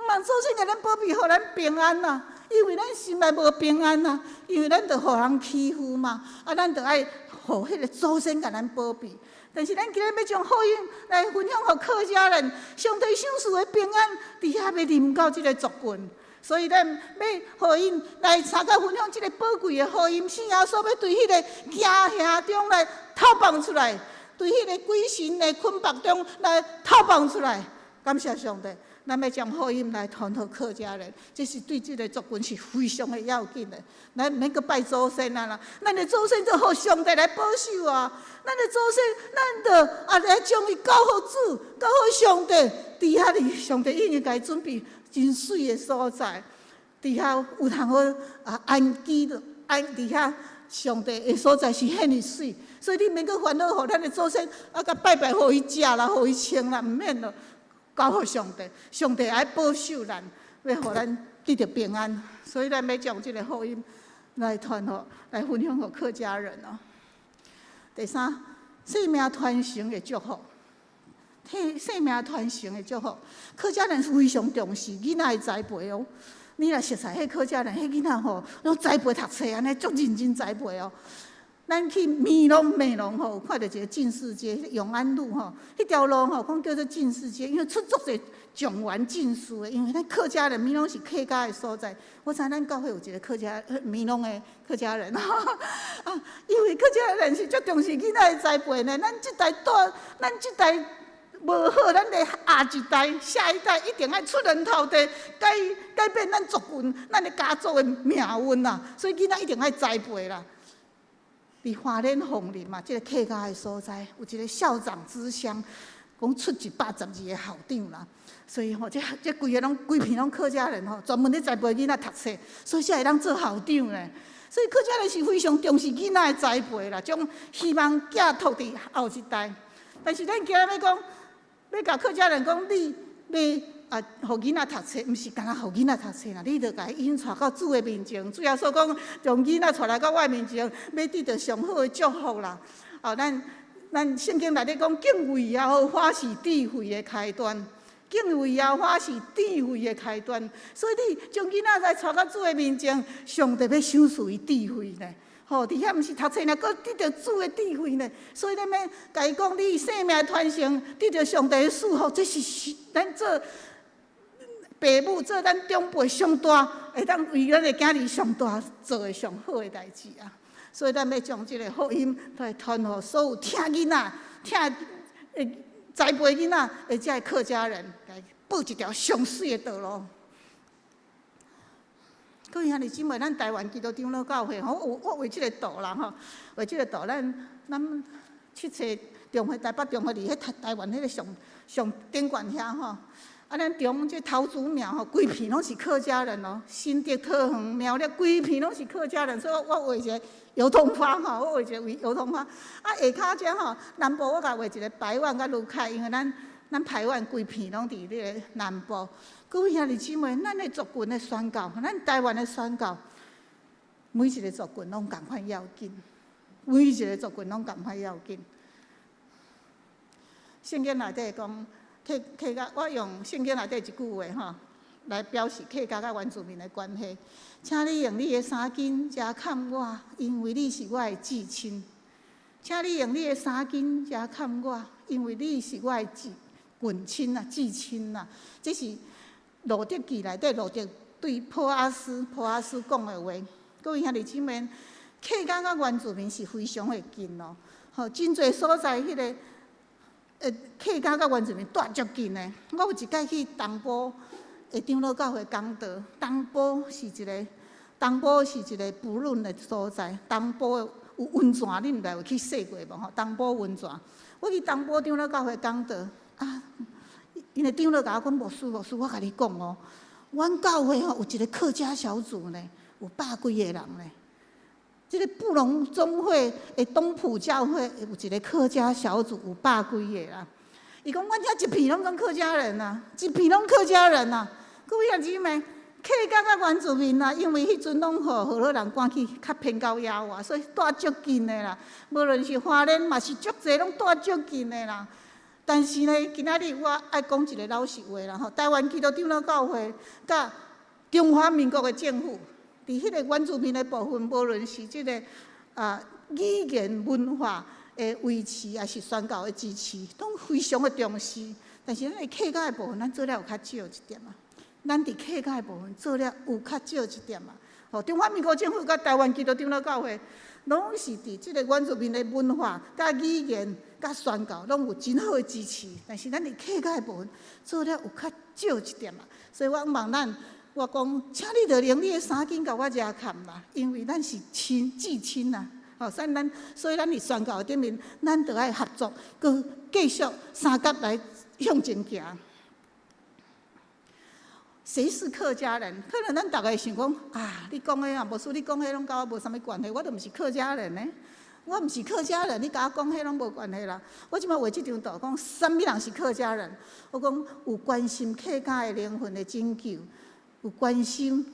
望祖先共咱保庇，予咱平安啦。因為咱心內無平安啊，因為咱著予人欺負嘛，啊，咱著愛予彼個祖先共咱保庇。但是咱今日欲將福音來分享予客家人，上帝賞賜的平安，佇遐欲臨到這个族群，所以咱欲予𪜶來參加分享這个寶貴的福音，信耶穌欲對彼个驚嚇中來透放出來，對彼个鬼神的捆綁中來透放出來。感謝上帝，咱欲將福音來傳予客家人，這是對這个族群是非常的要緊的。咱毋免閣拜祖先啊啦，咱的祖先就予上帝來保守啊。咱的祖先，咱就啊來將伊交予主，交予上帝。佇遐裡，上帝已經共伊準備真媠的所在，佇遐有通好啊安居安佇遐上帝的所在是遐爾媠，所以你毋免閣煩惱，予咱的祖先啊，共拜拜，予伊食啦，予伊穿啦，毋免咯。交予上帝，上帝愛保守咱，欲予咱得著平安。所以咱欲將這个福音來傳予，來分享予客家人哦。第三，生命傳承的祝福，生命傳承的祝福，客家人是非常重視囡仔的栽培哦。你若熟似彼客家人，彼囡仔吼，攏栽培讀冊按呢，足認真栽培哦。咱去美濃美濃吼，有看著一个進士街，永安路吼，彼條路吼，講叫做進士街，因為出足濟狀元進士的，因為咱客家人美濃是客家的所在。我知咱教會有一个客家美濃的客家人，啊，因為客家人是足重視囡仔的栽培呢。咱這代帶，咱這代無好，咱的下一代、下一代一定愛出人頭地，改改變咱族群、咱的家族的命運啦。所以囡仔一定愛栽培啦。佇花蓮鳳林嘛，這个客家的所在，有一个校長之鄉，講出112個校長啦。所以吼，這規个攏規片攏客家人吼，專門咧栽培囡仔讀冊，所以才會當做校長咧。所以客家人是非常重視囡仔的栽培啦，將希望寄託佇後一代。但是咱今日欲講，欲共客家人講，你欲啊，予囡仔讀冊，毋是干焦予囡仔讀冊啦，你著共伊引帶到主的面前。主耶穌講，將囡仔帶來到我面前，欲得著上好的祝福啦。哦，咱聖經內底講，敬畏耶和華是智慧的開端，敬畏耶和華是智慧的開端。所以你將囡仔來帶到主的面前，上帝欲賞賜伊智慧呢。吼，佇遐毋是讀冊爾，閣得著主的智慧呢。所以咱欲共伊講，你生命傳承，得著上帝的祝福，這是咱做爸母做咱長輩上大，會當為咱的囝兒上大做的上好的代誌啊！所以咱欲將這个福音來傳予所有疼囡仔、疼栽培囡仔的這个客家人，來布一條上媠的道路。各位兄弟姊妹，咱台灣基督長老教會吼，我畫這個圖啦吼，畫這個圖，咱七冊中會台北中會佇彼台灣彼個上上頂懸遐吼。啊，咱中這頭祖廟吼，規片攏是客家人哦，新竹桃園苗栗規片攏是客家人，所以我畫一個油桐花吼，我畫一個油桐花。啊，下跤遮吼，南部我共畫一個排灣佮魯凱，因為咱排灣規片攏佇彼個南部。各位兄弟姊妹，咱的族群的宣教，咱台灣的宣教，每一個族群攏仝款要緊，每一個族群攏仝款要緊。聖經內底講，客家，我用聖經內底一句話吼，來表示客家佮原住民的關係。請你用你的衫巾遮蓋我，因為你是我的至親。請你用你的衫巾遮蓋我，因為你是我的至近親啊，至親啊。這是路得記內底路得對波阿斯波阿斯講的話。各位兄弟姊妹，客家佮原住民是非常的近哦。吼，真濟所在彼個客家佮原住民蹛足近的。我有一擺去東埔的長老教會講道，東埔是一個布倫的所在，東埔有溫泉，你毋知有去洗過無吼？東埔溫泉，我去東埔長老教會講道，啊，𪜶的長老共我講，牧師牧師，我共你講哦，阮教會吼有一個客家小組呢，有百幾个人呢。這個布農總會的東埔教會有一個客家小組，有百幾个啦。伊講，阮遮一片攏總客家人啊，一片攏客家人啊。各位兄弟姊妹，客家佮原住民啊，因為彼陣攏予荷蘭人趕去較偏郊野外，所以蹛足近的啦。無論是花蓮嘛是足濟，攏蹛足近的啦。但是呢，今仔日我愛講一個老實話啦吼，台灣基督長老教會佮中華民國的政府，佇彼個原住民的部分，無論是這個語言文化的維持，抑是宣教的支持，攏非常的重視。但是咱的客家的部分，咱做了有較少一點啊。咱佇客家的部分做了有較少一點啊。吼，中華民國政府佮台灣基督長老教會，攏是佇這個原住民的文化、佮語言、佮宣教，攏有真好的支持。但是咱佇客家的部分做了有較少一點啊。所以我望咱，我講，請你著用你的衫巾共我遮蓋啦，因為咱是親至親啊。吼，所以咱佇宣教頂面，咱著愛合作，閣繼續相佮來向前行。誰是客家人？可能咱逐个想講啊，你講的啊，牧師你講彼攏佮我無啥物關係，我都毋是客家人呢。我毋是客家人，你共我講彼攏無關係啦。我這擺畫這張圖，講啥物人是客家人？我講有關心客家的靈魂的拯救，有關心，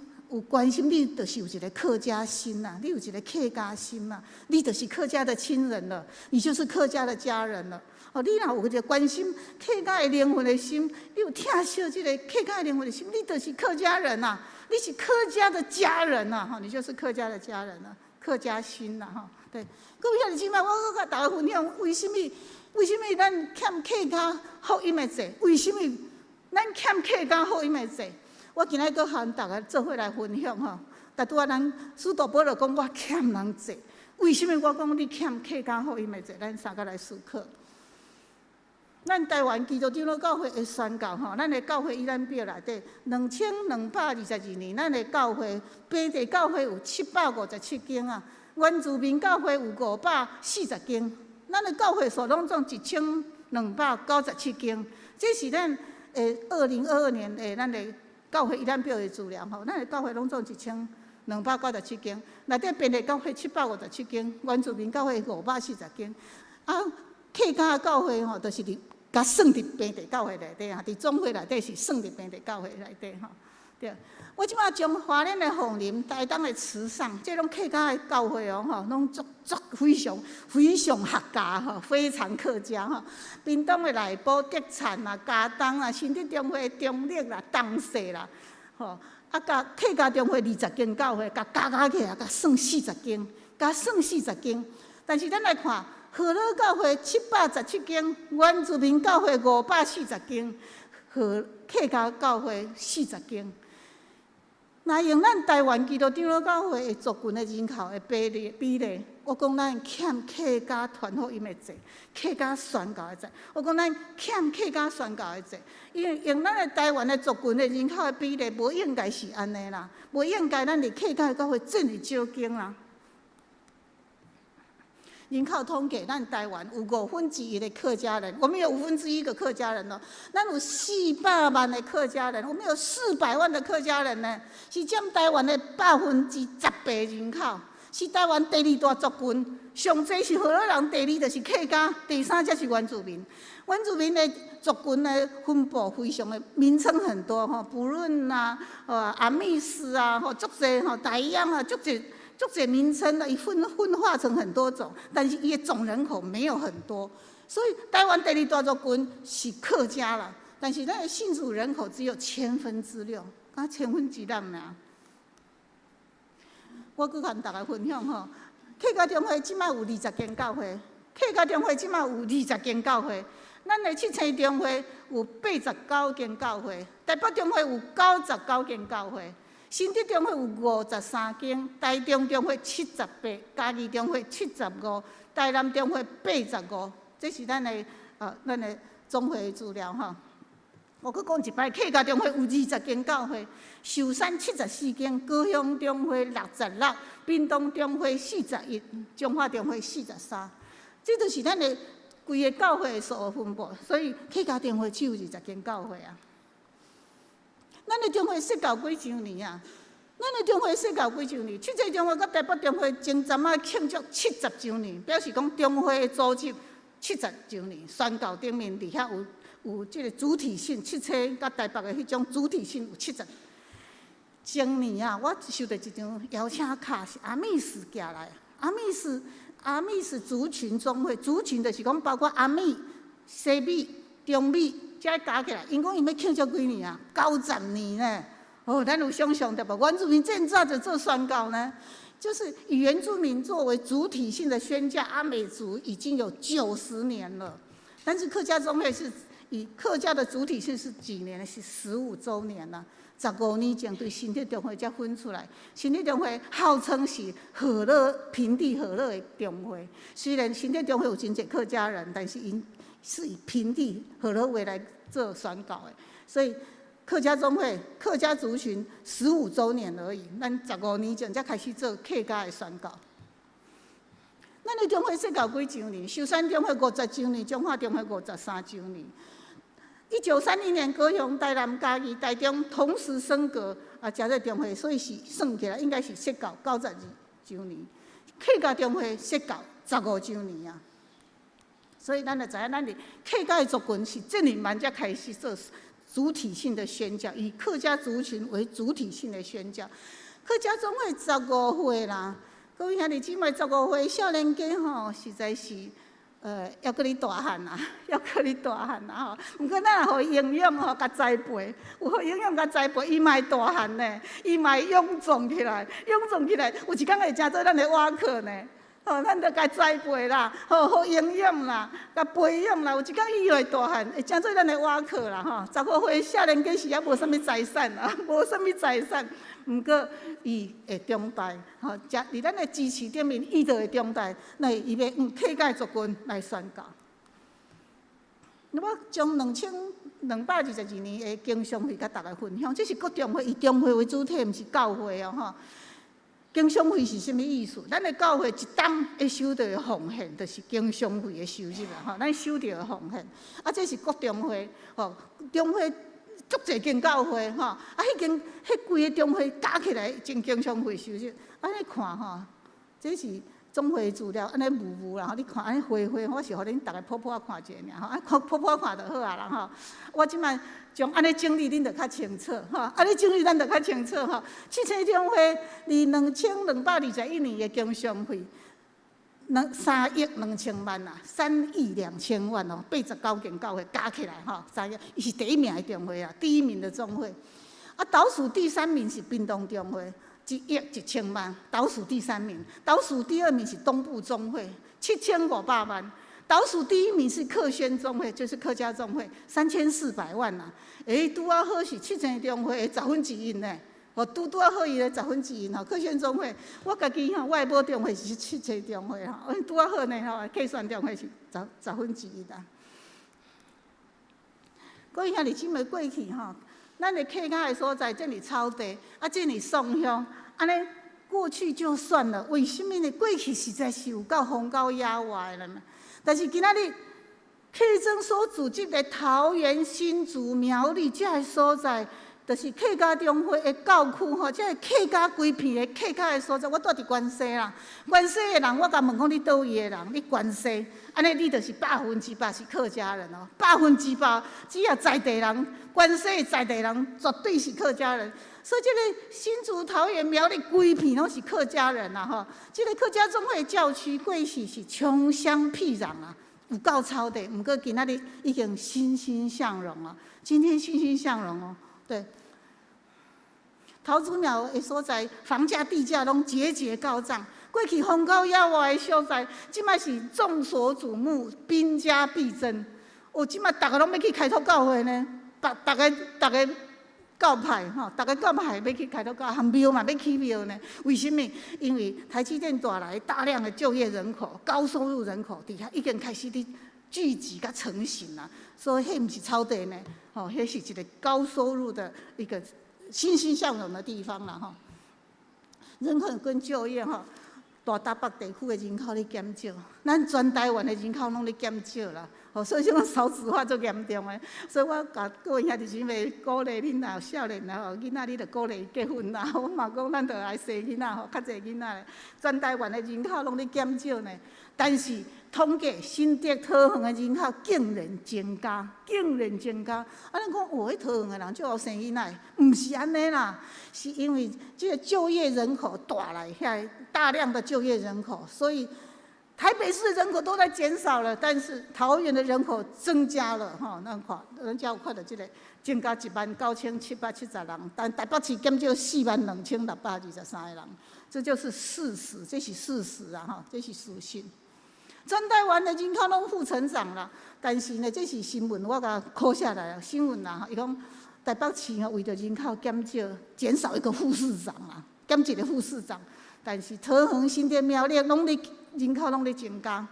你就是有一個客家心呐，你有一個客家心呐，你就是客家的親人了，你就是客家的家人了。哦，你若有一個關心客家的靈魂的心，你有疼惜這個客家的靈魂的心，你就是客家人呐，你是客家的家人呐，吼，你就是客家的家人了，客家心呐，吼，對。各位兄弟姊妹，我閣共大家分享，為什麼？為什麼咱欠客家福音的債？為什麼咱欠客家福音的債？我今日閣和大家做伙來分享吼。但拄仔咱使徒保羅講，我欠人債。為什麼我講你欠客家福音的債？咱相佮來思考。咱台灣基督長老教會的宣教吼，咱的教會一覽表內底，2222年，咱的教會平地教會有757間啊，原住民教會有540間，咱的教會數攏總1297間，這是咱的2022年的咱的教會一覽表的資料吼，咱的教會攏總1297間，內底平地教會757間，原住民教會540間，啊，客家教會吼，就是佇共算佇平地教會內底啊，佇總會內底是算佇平地教會內底吼。對，我這擺將花蓮的鳳林、台東的池上，這攏客家的教會哦，吼，攏足足非常非常客家吼，非常客家吼。屏東的內埔、德產啦、佳冬啦、新竹中會中壢啦、東勢啦，吼，啊，共客家中會20間教會，共加加起來，共算四十間，共算四十間。但是咱來看，河洛教會717間，原住民教會540間，和客家教會四十間。若用咱台灣基督長老教會的族群的人口的比例，我講咱欠客家傳福音的債，客家宣教的債。我講咱欠客家宣教的債，因為用咱的台灣的族群的人口的比例，無應該是按呢啦，無應該咱佇客家的教會這麼少間啦。人口統計，咱台灣有五分之一的客家人，我們有五分之一個客家人咯。咱有四百萬的客家人，我們有四百萬的客家人呢，是佔台灣的18%人口，是台灣第二大族群。上濟是河洛人，第二就是客家，第三才是原住民。原住民的族群的分布非常的名稱很多吼，布倫啊，阿密斯啊，吼，足濟吼，台樣啊，足濟。足濟名稱呢，伊分化成很多種，但是伊的總人口沒有很多，所以台灣第二大族群是客家啦，但是咱的信主人口只有千分之六，啊千分之六爾。我閣共大家分享吼，客家中會這擺有二十間教會，客家中會這擺有二十間教會，咱的七星中會有八十九間教會，台北中會有九十九間教會。新竹中會有五十三間，台中中會78，嘉義中會75，台南中會85，這是咱的總會的資料吼。我閣講一擺，客家中會有二十間教會，壽山74間，高雄中會66，屏東中會41，彰化中會43，這就是咱的規个教會的數分布。所以客家中會只有二十間教會啊。咱的中會設教幾週年啊？咱的中會設教幾週年？七星中會佮台北中會前陣仔慶祝七十週年，表示講中會的組織七十週年，宣教頂面佇遐有這個主體性，七星佮台北的彼種主體性有七十。前年啊，我收著一張邀請卡，是阿密斯寄來。阿密斯族群總會，族群就是講包括阿美、西美、中美，這加起來，𪜶講𪜶欲慶祝幾年啊？九十年呢！哦，咱有想象著無？原住民這早就做宣教呢，就是以原住民作為主體性的宣教，阿美族已經有九十年了。但是客家總會是以客家的主體性是幾年？是15週年了。15年前對新竹中會才分出來，新竹中會號稱是河洛平地河洛的中會。雖然新竹中會有真濟客家人，但是𪜶是以平地河洛話來做宣教的，所以客家總會客家族群十五週年而已。咱十五年前才開始做客家的宣教。咱的中會設教幾週年？壽山中會五十週年，彰化中會五十三週年。1931年，高雄、台南、嘉義、台中同時升格啊，成做中會，所以是算起來應該是設教92週年。客家中會設教十五週年啊，所以咱就知影，咱佇客家的族群是這麼慢才開始做主體性的宣教，以客家族群為主體性的宣教。客家總會十五歲啦，各位兄弟姊妹，十五歲少年家吼，實在是，猶閣咧大漢啊，猶閣咧大漢啊吼。毋過咱若予伊營養吼，共栽培，有予營養共栽培，伊嘛會大漢呢，伊嘛會臃腫起來，臃腫起來，有一工會成做咱的倚靠呢。吼，咱著共栽培啦，予予營養啦，共培養啦，有一工伊會大漢，會成做咱的倚靠啦吼。十五歲少年家是猶無啥物財產啊，無啥物財產，毋過伊會長大，吼，佇咱的支持頂面，伊就會長大。那伊欲用客家族群來宣教。我將2222年的經商費共大家分享，這是各中會以中會為主體，毋是教會哦吼。經商費是啥物意思？咱的教會一冬會收著的奉獻，就是經商費的收入啦吼。咱收著的奉獻，啊，這是各中會吼，中會足濟間教會吼，啊，彼間彼規个中會加起來，總經商費收入，按呢看吼，這是總會資料，按呢霧霧啦吼，你看按呢花花，我是予恁逐家普普看一下爾吼，啊，看普普看就好啊啦吼。我這擺將按呢整理，恁就較清楚吼，按呢整理咱就較清楚吼。七星中會佇2221年的經商費，3億2千萬啊，3億2千萬哦，89間教會加起來吼，三億，伊是第一名的中會啊，第一名的總會。啊，倒數第三名是屏東中會，1億1千萬，倒數第三名。倒數第二名是東部中會，7500萬。倒數第一名是客宣中會，就是客家中會，3400萬啊。欸，拄仔好是七星中會的1/10呢。吼，拄拄仔好伊的十分之一吼，客宣中会，我家己吼，我的母中会是七星中会吼，拄仔好呢吼，客宣中会是十分之一啦。各位兄弟姊妹，过去吼，咱的客家的所在，遮爾草地，啊，遮爾宋鄉，按呢過去就算了。為什麼呢？過去實在是有夠荒郊野外的啦。但是今仔日，客莊所組織的桃園、新竹、苗栗這个所在，就是客家中會的教區吼，這个客家規片的客家的所在，我住佇關西啦。關西的人，我共問講你佗位的人，你關西，按呢你就是100%是客家人哦，百分之百，只要在地人，關西的在地人，絕對是客家人。所以這个新竹、桃園、苗栗規片攏是客家人啦吼。這个客家總會教區過去是窮鄉僻壤啊，有夠草地，毋過今仔日已經欣欣向榮啊。今天欣欣向榮哦。對，桃竹苗的所在，房價、地價攏節節高漲。過去荒郊野外的所在，這擺是眾所矚目，兵家必爭。哦，這擺逐个攏欲去開拓教會呢，逐個教派吼，逐个教派欲去開拓教，和廟嘛欲起廟呢。為什麼？因為台積電帶來大量的就業人口、高收入人口，佇遐已經開始佇聚集佮成型啦。所以，彼毋是草地呢，吼，彼是一个高收入的一個欣欣向榮的地方啦，吼。人口跟就業吼，大台北地區的人口咧減少，咱全台灣的人口攏咧減少啦。吼，所以這種少子化足嚴重的。所以我共各位兄弟姊妹鼓勵恁若有少年的吼，囡仔你著鼓勵伊結婚啦。我嘛講咱著愛生囡仔吼，較濟囡仔咧。全台灣的人口攏咧減少呢，但是統計新竹桃園的人口竟然增加，竟然增加。啊，咱講哦，彼桃園的人足會生囡仔，毋是按呢啦，是因為這个就業人口帶來遐大量的就業人口，所以台北市人口都在減少了，但是桃園的人口增加了，吼，咱看，咱才有看著這个增加19,770人，但台北市減少42,623個人，這就是事實，這是事實啊，吼，這是事實。全台灣的人口攏負成長啦，但是呢，這是新聞，我共拷下來啊，新聞啦，伊講台北市吼為著人口減少，減少一個副市長啊，減一個副市長，但是桃園、新竹、苗栗攏咧人口攏咧增加。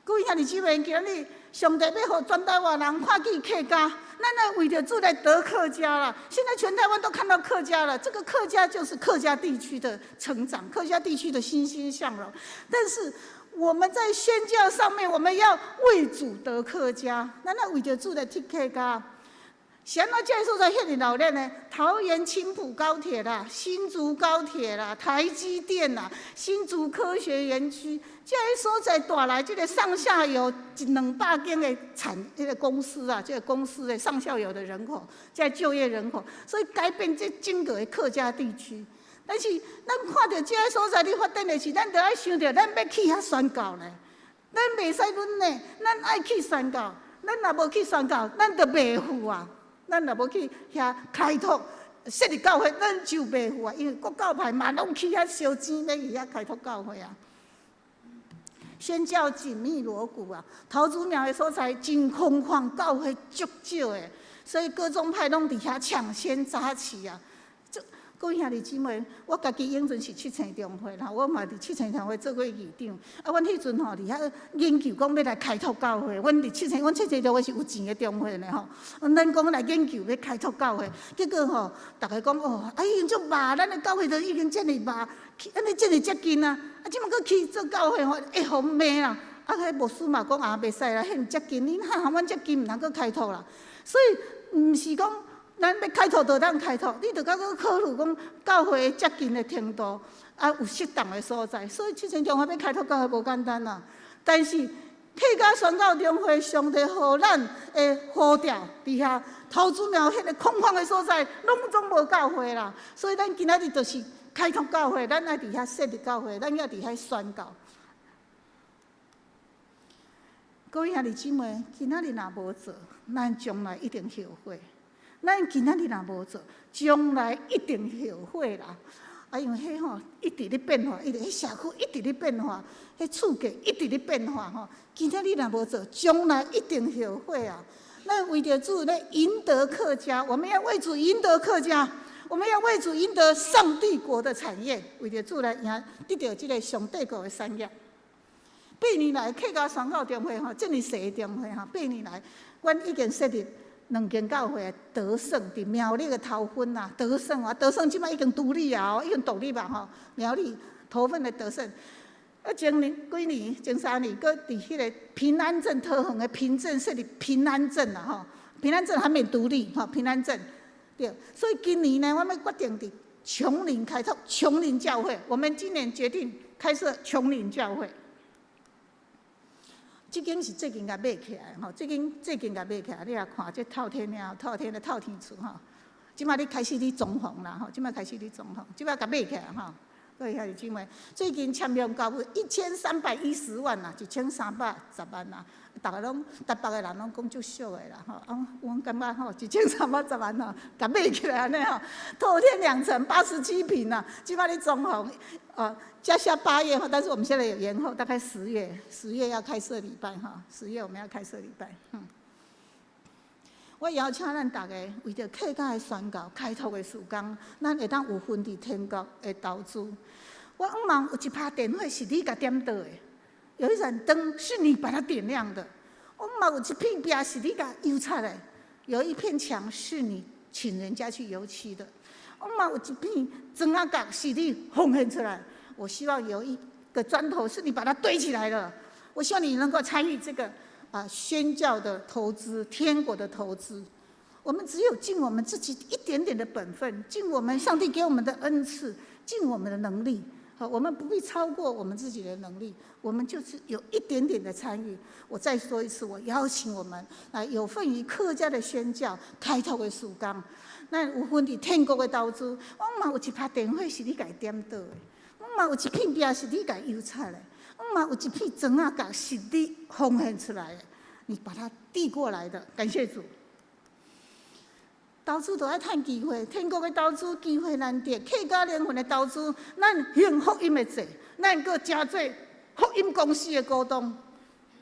各位兄弟姊妹，今日上帝欲予全台灣人看見客家，咱愛為著主來得客家啦。現在全台灣都看到客家了，這個客家就是客家地區的成長，客家地區的欣欣向榮。但是我們在宣教上面，我們要為主得客家，咱愛為著主來得客家。是按怎這个所在遐爾鬧熱呢？桃園青埔高鐵啦，新竹高鐵啦，台積電啦，新竹科學園區，這个所在帶來這个上下游一兩百間的產這个公司啊，這个公司的上下游的人口，這就業人口，所以改變這整個的客家地區。但是咱看著這个所在咧發展的時，咱著愛想著，咱欲去遐宣教呢，咱袂使忍呢，咱愛去宣教，咱若無去宣教，咱就袂富啊。咱若無去遐開拓設立教會，咱就袂富啊！因為各教派嘛攏去遐燒錢，欲去遐開拓教會啊。宣教緊密鑼鼓啊！桃竹苗的所在真空曠，教會足少的，所以各宗派攏佇遐搶先扎起啊！這各位兄弟姊妹，我家己以前是七星中會啦，我嘛佇七星中會做過議長。啊，阮彼陣吼佇遐研究講欲來開拓教會，阮佇七星，阮七星中會是有錢的中會呢吼。咱講來研究欲開拓教會，結果吼，逐家講哦，啊已經足肉，咱的教會都已經遮爾肉，按呢遮爾接近啊，啊這馬閣去做教會吼，會予罵啦。啊，彼牧師嘛講啊，袂使啦，彼遮近，你哈阮遮近，毋通閣開拓啦。所以毋是講咱欲開拓就當開拓，你著閣閣考慮講教會接近的程度，啊有適當的所在。所以七星中會欲開拓教會無簡單啦。但是客家宣教中會上帝予咱的呼召，佇遐桃竹苗彼个空曠的所在，攏總無教會啦。所以咱今仔日就是開拓教會，咱愛佇遐設立教會，咱愛佇遐宣教。各位兄弟姊妹，今仔日若無做，咱將來一定後悔。咱今仔日若無做，將來一定後悔啦。啊，因為彼吼一直咧變化，一直彼社區一直咧變化，彼厝價一直咧變化吼。今仔日若無做，將來一定後悔啊！咱為著主咧贏得客家，我們要為主贏得客家，我們要為主贏得上帝國的產業，為著主來贏得著這个上帝國的產業。八年來客家宣教中會吼，遮爾細的中會吼，八年來，阮已經設立兩間教會，得勝佇苗栗的頭份啊，得勝啊，得勝這擺已經獨立啊，已經獨立吧吼，苗栗頭份的得勝。啊，前年幾年，前3年，閣佇彼个平安鎮桃園的平鎮設立平安鎮啦吼，平安鎮還未獨立吼，平安鎮對，所以今年呢，我們決定佇芎林開拓芎林教會，我們今年決定開設芎林教會。這間是最近共買起來吼，最近共買起來，你也看這透天了，透天的透天厝吼，這擺咧開始咧裝潢啦吼，這擺開始咧裝潢，這擺共買起來吼。各位兄弟姊妹，最近簽約交付1310萬啦，1310萬啦，逐个攏台北的人攏講足俗的啦吼，啊，阮感覺吼，一千三百十萬吼，共買起來按呢吼，透天兩層87坪啊，這擺咧裝潢，加下8月吼，但是我們現在有延後，大概十月，十月要開設禮拜哈，十月我們要開設禮拜，嗯。我邀請咱逐家為著客家的宣教開拓的事工，咱會當有份佇天國的投資。我向望有一拍電火是你共點著的，有一盞燈是你把它點亮的。我嘛有一片壁是你共油漆的，有一片牆是你請人家去油漆的。我嘛有一片磚仔角是你奉獻出來。我希望有一個磚頭是你把它堆起來的。我希望你能夠參與這個宣教的投資，天國的投資。我們只有盡我們自己一點點的本分，盡我們上帝給我們的恩賜，盡我們的能力。好，我們不必超過我們自己的能力，我們就是有一點點的參與。我再說一次，我邀請我們來有份於客家的宣教，開拓的事工。咱有份佇天國的投資，我嘛有一拍電火是你共點著的，我嘛有一片壁是你共油漆的，我嘛有一片磚仔角是你奉獻出來的，你把它遞過來的，感謝主。投資都愛趁機會，天國的投資機會難得，客家靈魂的投資，咱行福音的債，咱閣成做福音公司的股東。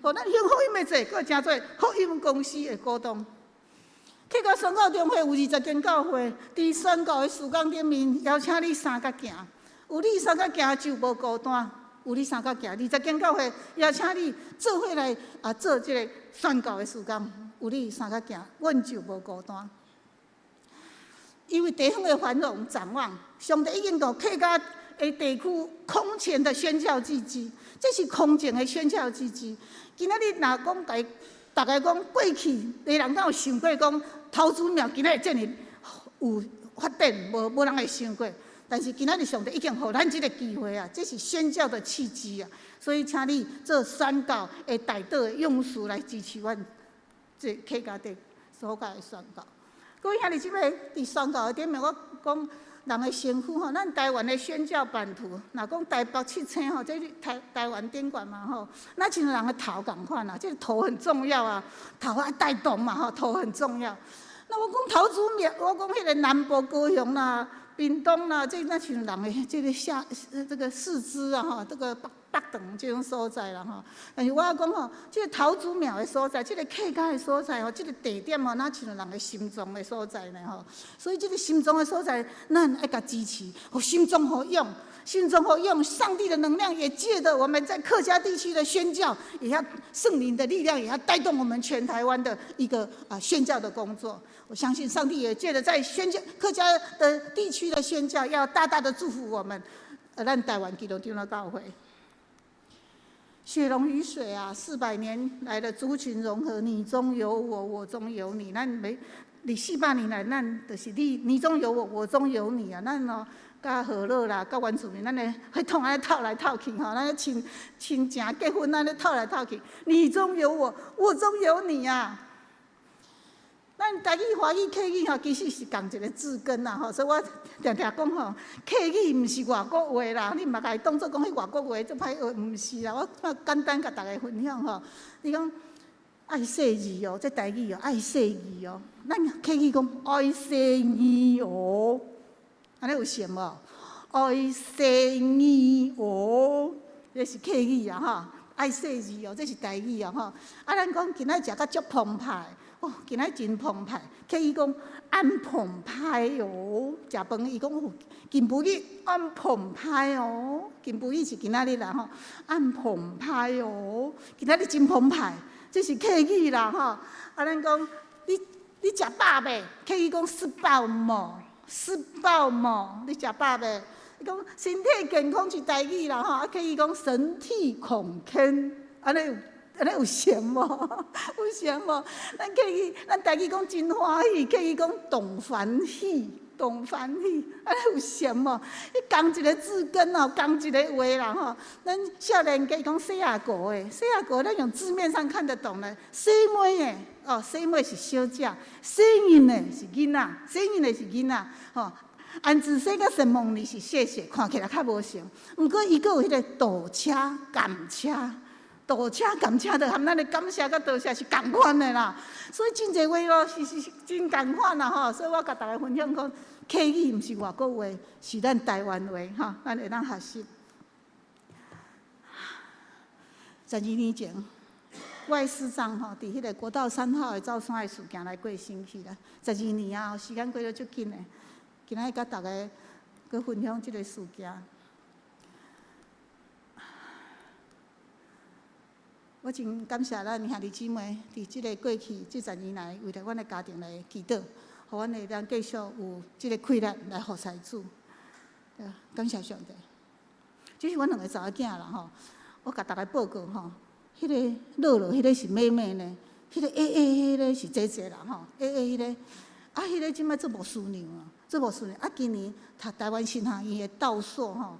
吼，咱行福音的債，閣成做福音公司的股東。客家宣教中會有20間教會，佇宣教的事工頂面，邀請你相佮行。有你相佮行就無孤單，有你相佮行。20間教會邀請你做伙來做這个宣教的事工，有你相佮行，阮就無孤單。因為地方的繁榮展望，上帝已經予客家的地區空前的宣教契機，這是空前的宣教契機。今仔日若講共逐家講過去，的人敢有想過講頭拄廟今仔日遮爾有發展，無人會想過。但是今仔日上帝已經予咱這个機會啊，這是宣教的契機啊。所以，請你做宣教的代禱的勇士來支持阮這客家地所在的宣教。各位兄弟姊妹，佇宣教的頂面，我講人的身軀吼，咱台灣的宣教版圖，若講台北七星吼，這是台灣頂懸嘛吼，若親像人的頭仝款啊，這个頭很重要啊，頭愛帶動嘛吼，頭很重要。那我講頭拄廟，我講彼个南部高雄啦、屏東啦，這若親像人的這个下這个四肢啊吼，這个腹腸這種所在啦吼。但是我講吼，這个頭拄廟的所在，這个客家的所在吼，這个地點吼，若親像人的心臟的所在呢吼。所以這个心臟的所在，咱愛共支持，予心臟予勇，心臟予勇，上帝的能量也借著我們在客家地區的宣教，也要聖靈的力量，也要帶動我們全台灣的一個宣教的工作。我相信上帝也借著在宣教客家的地區的宣教，要大大的祝福我們，咱台灣基督長老教會。血濃於水啊，400年來的族群融合，你中有我，我中有你。咱每歷400年來，咱就是你中有我，我中有你啊。咱哦，佮河洛啦，佮原住民，咱的血統按呢透來透去吼，咱親親情結婚，按呢透來透去。你中有我，我中有你啊。咱台語、華語、客語吼，其實是仝一个字根啦吼，所以我定定講吼，客語毋是外國話啦，你毋共伊當做講彼外國話足歹學，毋是啦。我簡單共逐家分享吼，你講愛細膩哦，這台語哦，愛細膩哦，咱客語講愛細膩哦，按呢有像無？愛細膩哦，這是客語啊吼，愛細膩哦，這是台語啊吼。啊，咱講今仔食甲足澎湃。哦，今仔真澎湃。客語講按澎湃哦，食飯伊講哦，今晡日按澎湃哦，今晡日是今仔日啦吼，按澎湃哦，今仔日真澎湃，這是客語啦吼。啊，咱講你食飽未？客語講食飽無？食飽無？你食飽未？伊講身體健康是台語啦吼，啊，客語講身體孔健，按呢有按呢有像無？有像無？咱客語，咱台語講真歡喜，客語講動歡喜，動歡喜，按呢有像無？伊仝一个字根哦，仝一个話啦吼。咱少年家講細仔個的，細仔個咱用字面上看得懂的，細妹的哦，細妹是小姐，細囡的是囡仔，細囡的是囡仔，吼。安子西佮沈夢妮是謝謝，看起來較無像，毋過伊閣有彼个倒車、感車。倒車、感車，就含咱的感謝佮多謝是仝款的啦。所以真濟話咯，是真仝款啦吼。所以我共大家分享講，客語毋是外國話，是咱台灣話吼，咱會當學習。12年前，我的師長吼，佇彼个國道3號的走山的事件來過身去啦。十二年啊，時間過得足緊的。今仔日佮大家閣分享這个事件。我真感謝咱兄弟姊妹，佇這个過去這十年來，為著阮的家庭來祈禱，予阮會當繼續有這个氣力來服侍主。感謝上帝。這是阮兩个查某囝啦吼，我共大家報告吼，彼个樂樂，彼个是妹妹呢，彼个矮矮彼个是姐姐啦吼，矮矮彼个，啊，彼个這擺做牧師娘啊，做牧師娘，啊，今年讀台灣神學院的道碩吼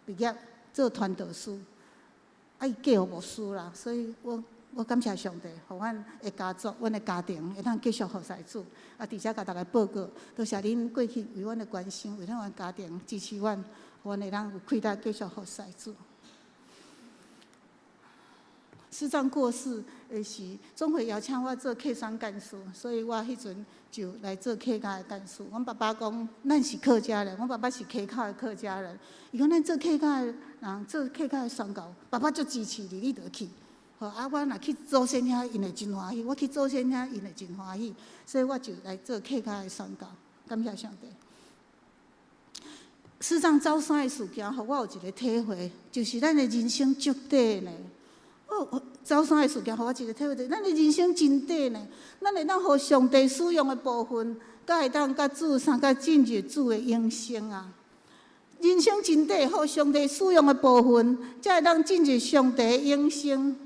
畢業做傳道師。啊，伊嫁予牧師啦，所以我感謝上帝，予阮的家族、阮的家庭會當繼續服侍主。啊，佇遮共大家報告，多謝恁過去為阮的關心，為咱家庭支持阮，予阮會當有氣力繼續服侍主。師長過世的時，總會邀請我做客商幹事，所以我彼陣就來做客家的幹事。阮爸爸講，咱是客家人，阮爸爸是溪口的客家人。伊講咱做客家的人，做客家的宣教，爸爸足支持你，你著去。吼啊，我若去祖先遐，𪜶會真歡喜；我去祖先遐，𪜶會真歡喜。所以我就來做客家的宣教。感謝上帝。師長走山的事件，予我有一个體會，就是咱的人生足短呢。哦，走山的事件，予我一个體會，咱的人生真短呢。咱會當予上帝使用的部分，才會當佮主相佮進入主的永生啊！人生真短，予上帝使用的部分，才會當進入上帝的永生。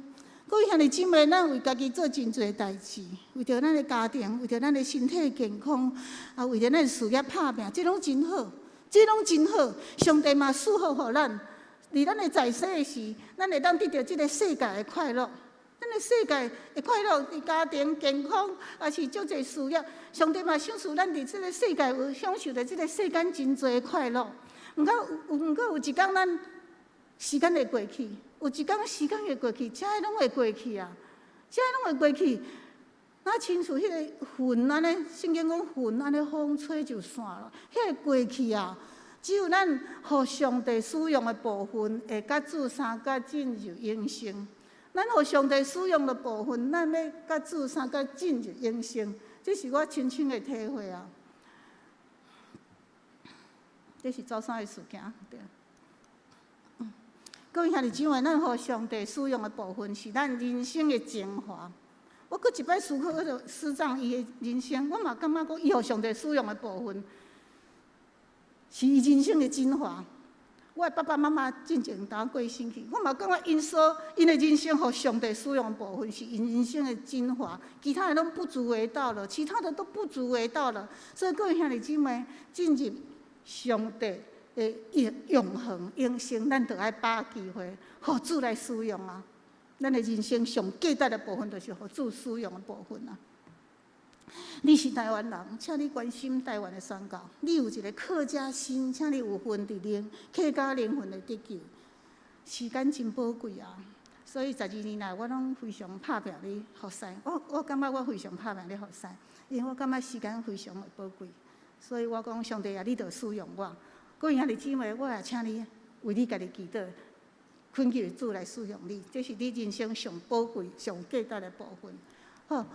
各位兄弟姊妹，咱為家己做真濟代誌，為著咱的家庭，為著咱的身體健康，啊，為著咱的事業拍拚，這攏真好，這攏真好。上帝嘛賜福予咱。佇咱的在世的時，咱會當得著這个世界的快樂。咱的世界的快樂，佇家庭健康，抑是足濟事業，上帝嘛賞賜咱佇這个世界有享受著這个世間真濟的快樂。毋過有一工咱時間會過去，有一工時間會過去，這攏會過去啊，這攏會過去。若親像彼个雲按呢，聖經講雲按呢風吹就散了，彼个過去啊。只有咱予上帝使用的部分，會佮主相佮進入永生。咱予上帝使用的部分，咱欲佮主相佮進入永生。這是我親身的體會啊！這是走山的事件，對。各位兄弟姊妹，咱予上帝使用的部分，是咱人生的精華。我閣一擺思考彼个師長伊的人生，我嘛感覺講，伊予上帝使用的部分，是伊人生的精華。我的爸爸媽媽進前當過身去，我嘛感覺𪜶所𪜶的人生予上帝使用的部分是𪜶人生的精華，其他的攏不足為道了，其他的都不足為道了。所以各位兄弟姊妹，進入上帝的永恆永生，咱著愛把握機會，予主來使用啊！咱的人生上價值的部分，就是予主使用的部分啊！你是台灣人，請你關心台灣的宣教。你有一个客家心，請你有份佇靈客家靈魂的得救。時間真寶貴啊！所以12年來，我攏非常拍拚咧服侍。我感覺我非常拍拚咧服侍，因為我感覺時間非常的寶貴。所以我講上帝啊，你著使用我。各位兄弟姊妹，我也請你為你家己祈禱，懇求主來使用你，這是你人生上寶貴、上價值的部分。好。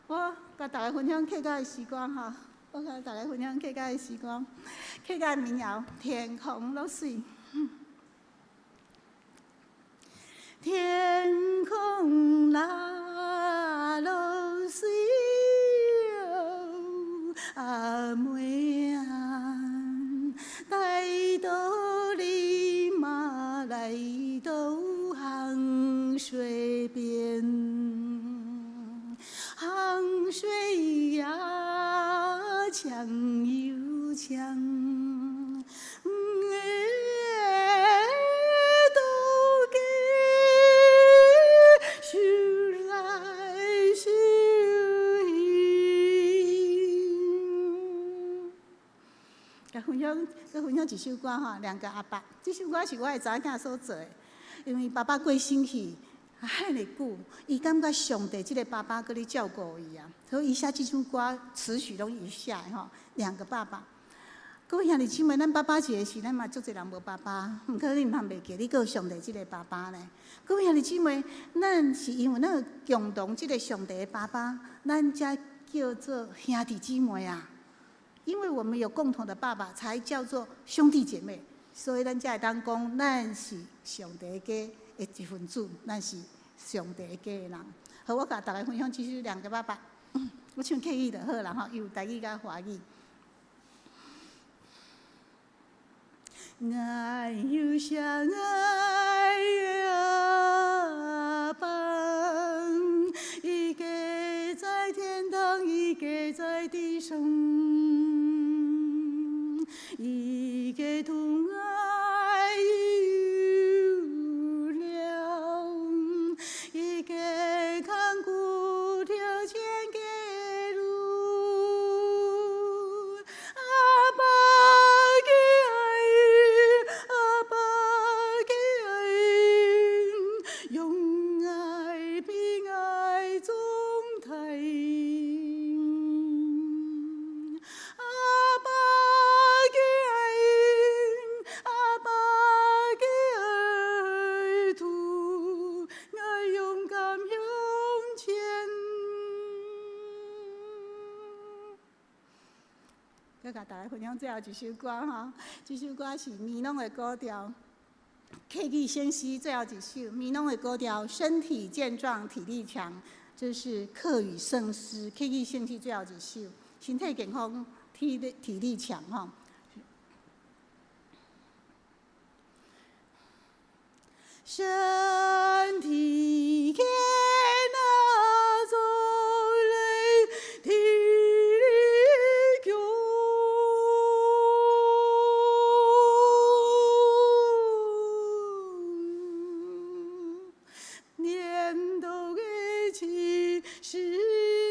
我共大家分享客家的詩歌吼，我共大家分享客家的詩歌，客家民謠《天空落水》。天空若落水，阿妹啊，帶到你媽來到杭水邊，杭水呀，強又強。都給收來收去。共分享，共分享一首歌吼，兩個阿爸。這首歌是我的查某囝所做的，因為爸爸過身去遐爾久，伊感覺上帝這个爸爸閣咧照顧伊啊，所以伊寫這首歌詞曲攏伊寫的吼。兩個爸爸，各位兄弟姊妹，咱爸爸一个時，咱嘛足濟人無爸爸，毋過你毋通袂記，你閣有上帝這个爸爸呢。各位兄弟姊妹，咱是因為咱有共同這个上帝的爸爸，咱才叫做兄弟姊妹啊。因為我們有共同的爸爸，才叫做兄弟姐妹，所以咱才會當講，咱是上帝家的一份子，咱是上帝家的人。好，我共大家分享這首兩個爸爸，我唱客語就好啦吼，有台語佮華語。愛有相愛的阿爸，一個在天堂，一個在地上，一個疼愛有了，一個看顧著前的路。阿爸的愛，阿爸的愛，用愛比愛總大。阿爸的愛，阿爸的愛，圖愛勇敢向前。閣共大家分享最後一首歌吼，這首歌是美濃的古調，客語聖詩最後一首美濃的古調，身體健壯，體力強，這是客語聖詩，客語聖詩最後一首，身體健康，體力強吼。身體健啊，做累，體力強。年頭的氣勢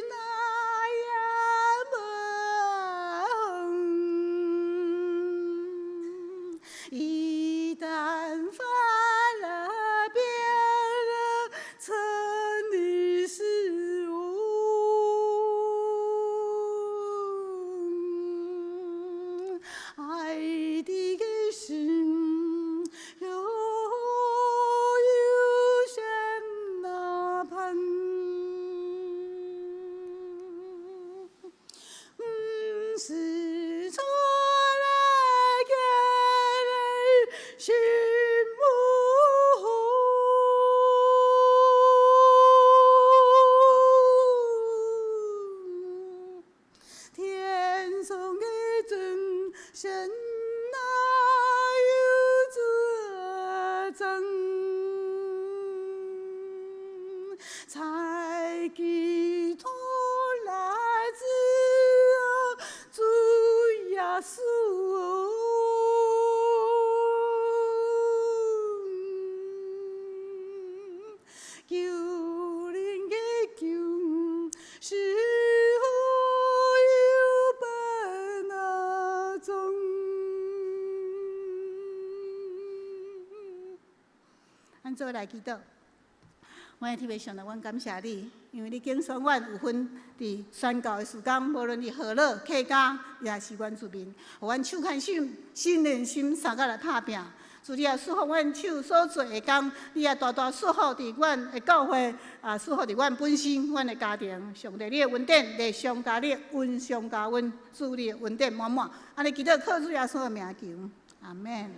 那樣猛，一旦發了病了，真的是無。愛的是有神那盼，毋是錯來叫人心無。天上的真神哪有這真？才寄託來自主耶穌，救人的救是好有本啊宗。咱做來祈禱。阮的天父上帝，阮感謝你，因為你揀選阮有份佇宣教的時間，無論佇河洛、客家，抑是原住民，予阮手牽手、心連心，相佮來拍拚。主你也賜福阮手所做的工，你也大大賜福佇阮的教會，啊，賜福佇阮本身、阮的家庭。上帝，你的恩典，日上加日，恩上加恩，主你的恩典滿滿。按呢祈禱靠主耶穌的名求，阿門。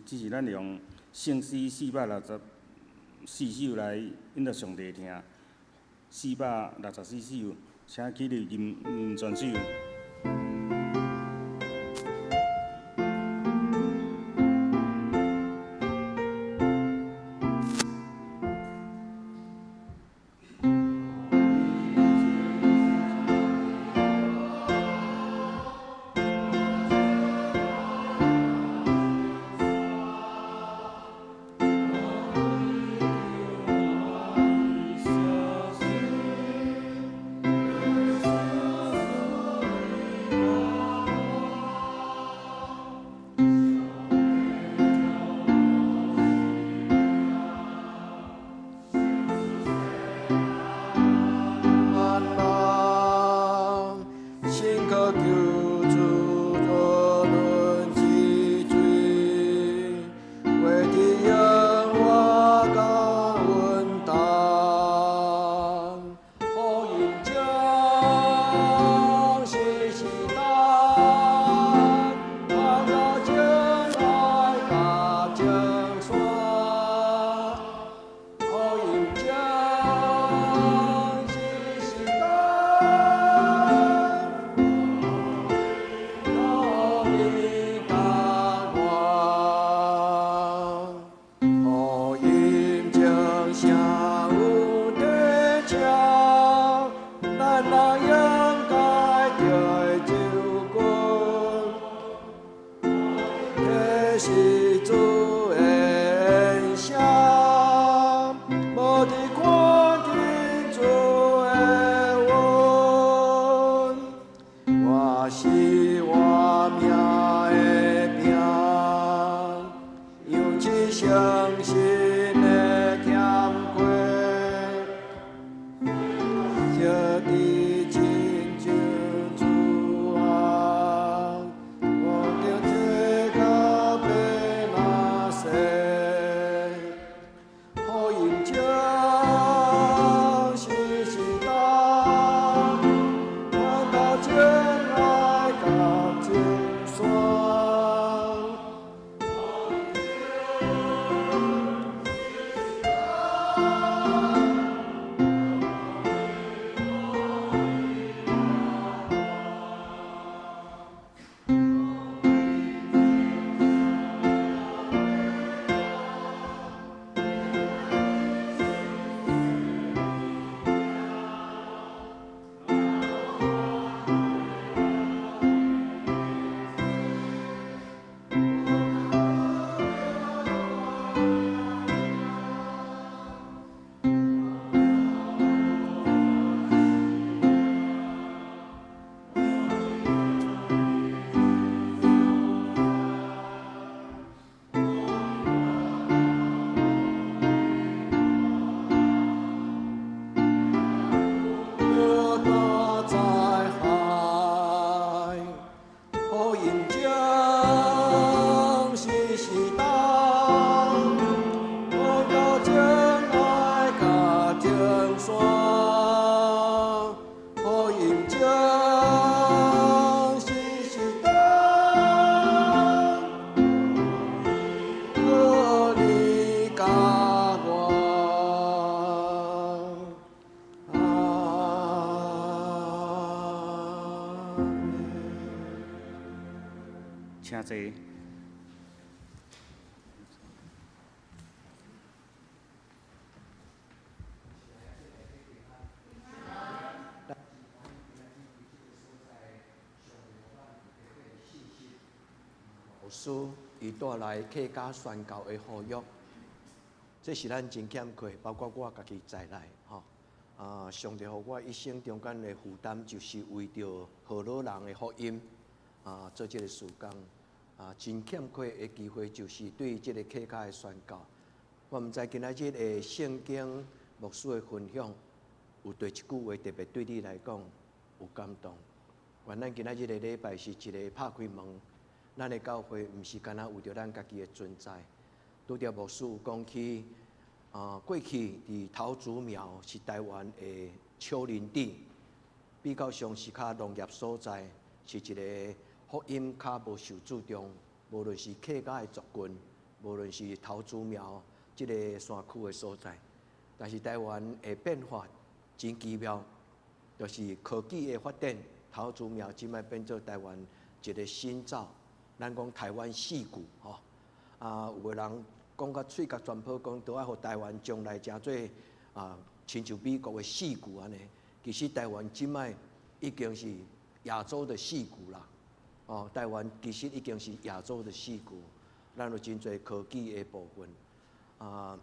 這是咱用聖詩464首來引導上帝聽。464首，請起立認全首。福音將請坐。牧師伊帶來客家宣教的合約，這是咱真欠缺，包括我家己在內，吼。啊，上帝予我一生中間的負擔，就是為著河洛人的福音啊，做這個事工。啊，真欠缺的機會，就是對這個客家的宣教。我毋知今仔日的聖經牧師的分享，有對一句話特別對你來講有感動。願咱今仔日的禮拜是一個拍開門，咱的教會毋是干焦為著咱家己的存在。拄著牧師有講起，啊，過去佇桃竹苗是台灣的丘陵地，比較上是較農業所在，是一個福音較無受注重，無論是客家的族群，無論是桃竹苗這個山區的所在。但是台灣的變化真奇妙，就是科技的發展，桃竹苗這擺變做台灣一個新造，咱講台灣矽谷吼，啊，有的人講甲喙角全部講，都愛予台灣將來成做啊，親像美國的矽谷按呢。其實台灣這擺已經是亞洲的矽谷啦。哦，台灣其實已經是亞洲的矽谷，咱有真濟科技的部分。啊，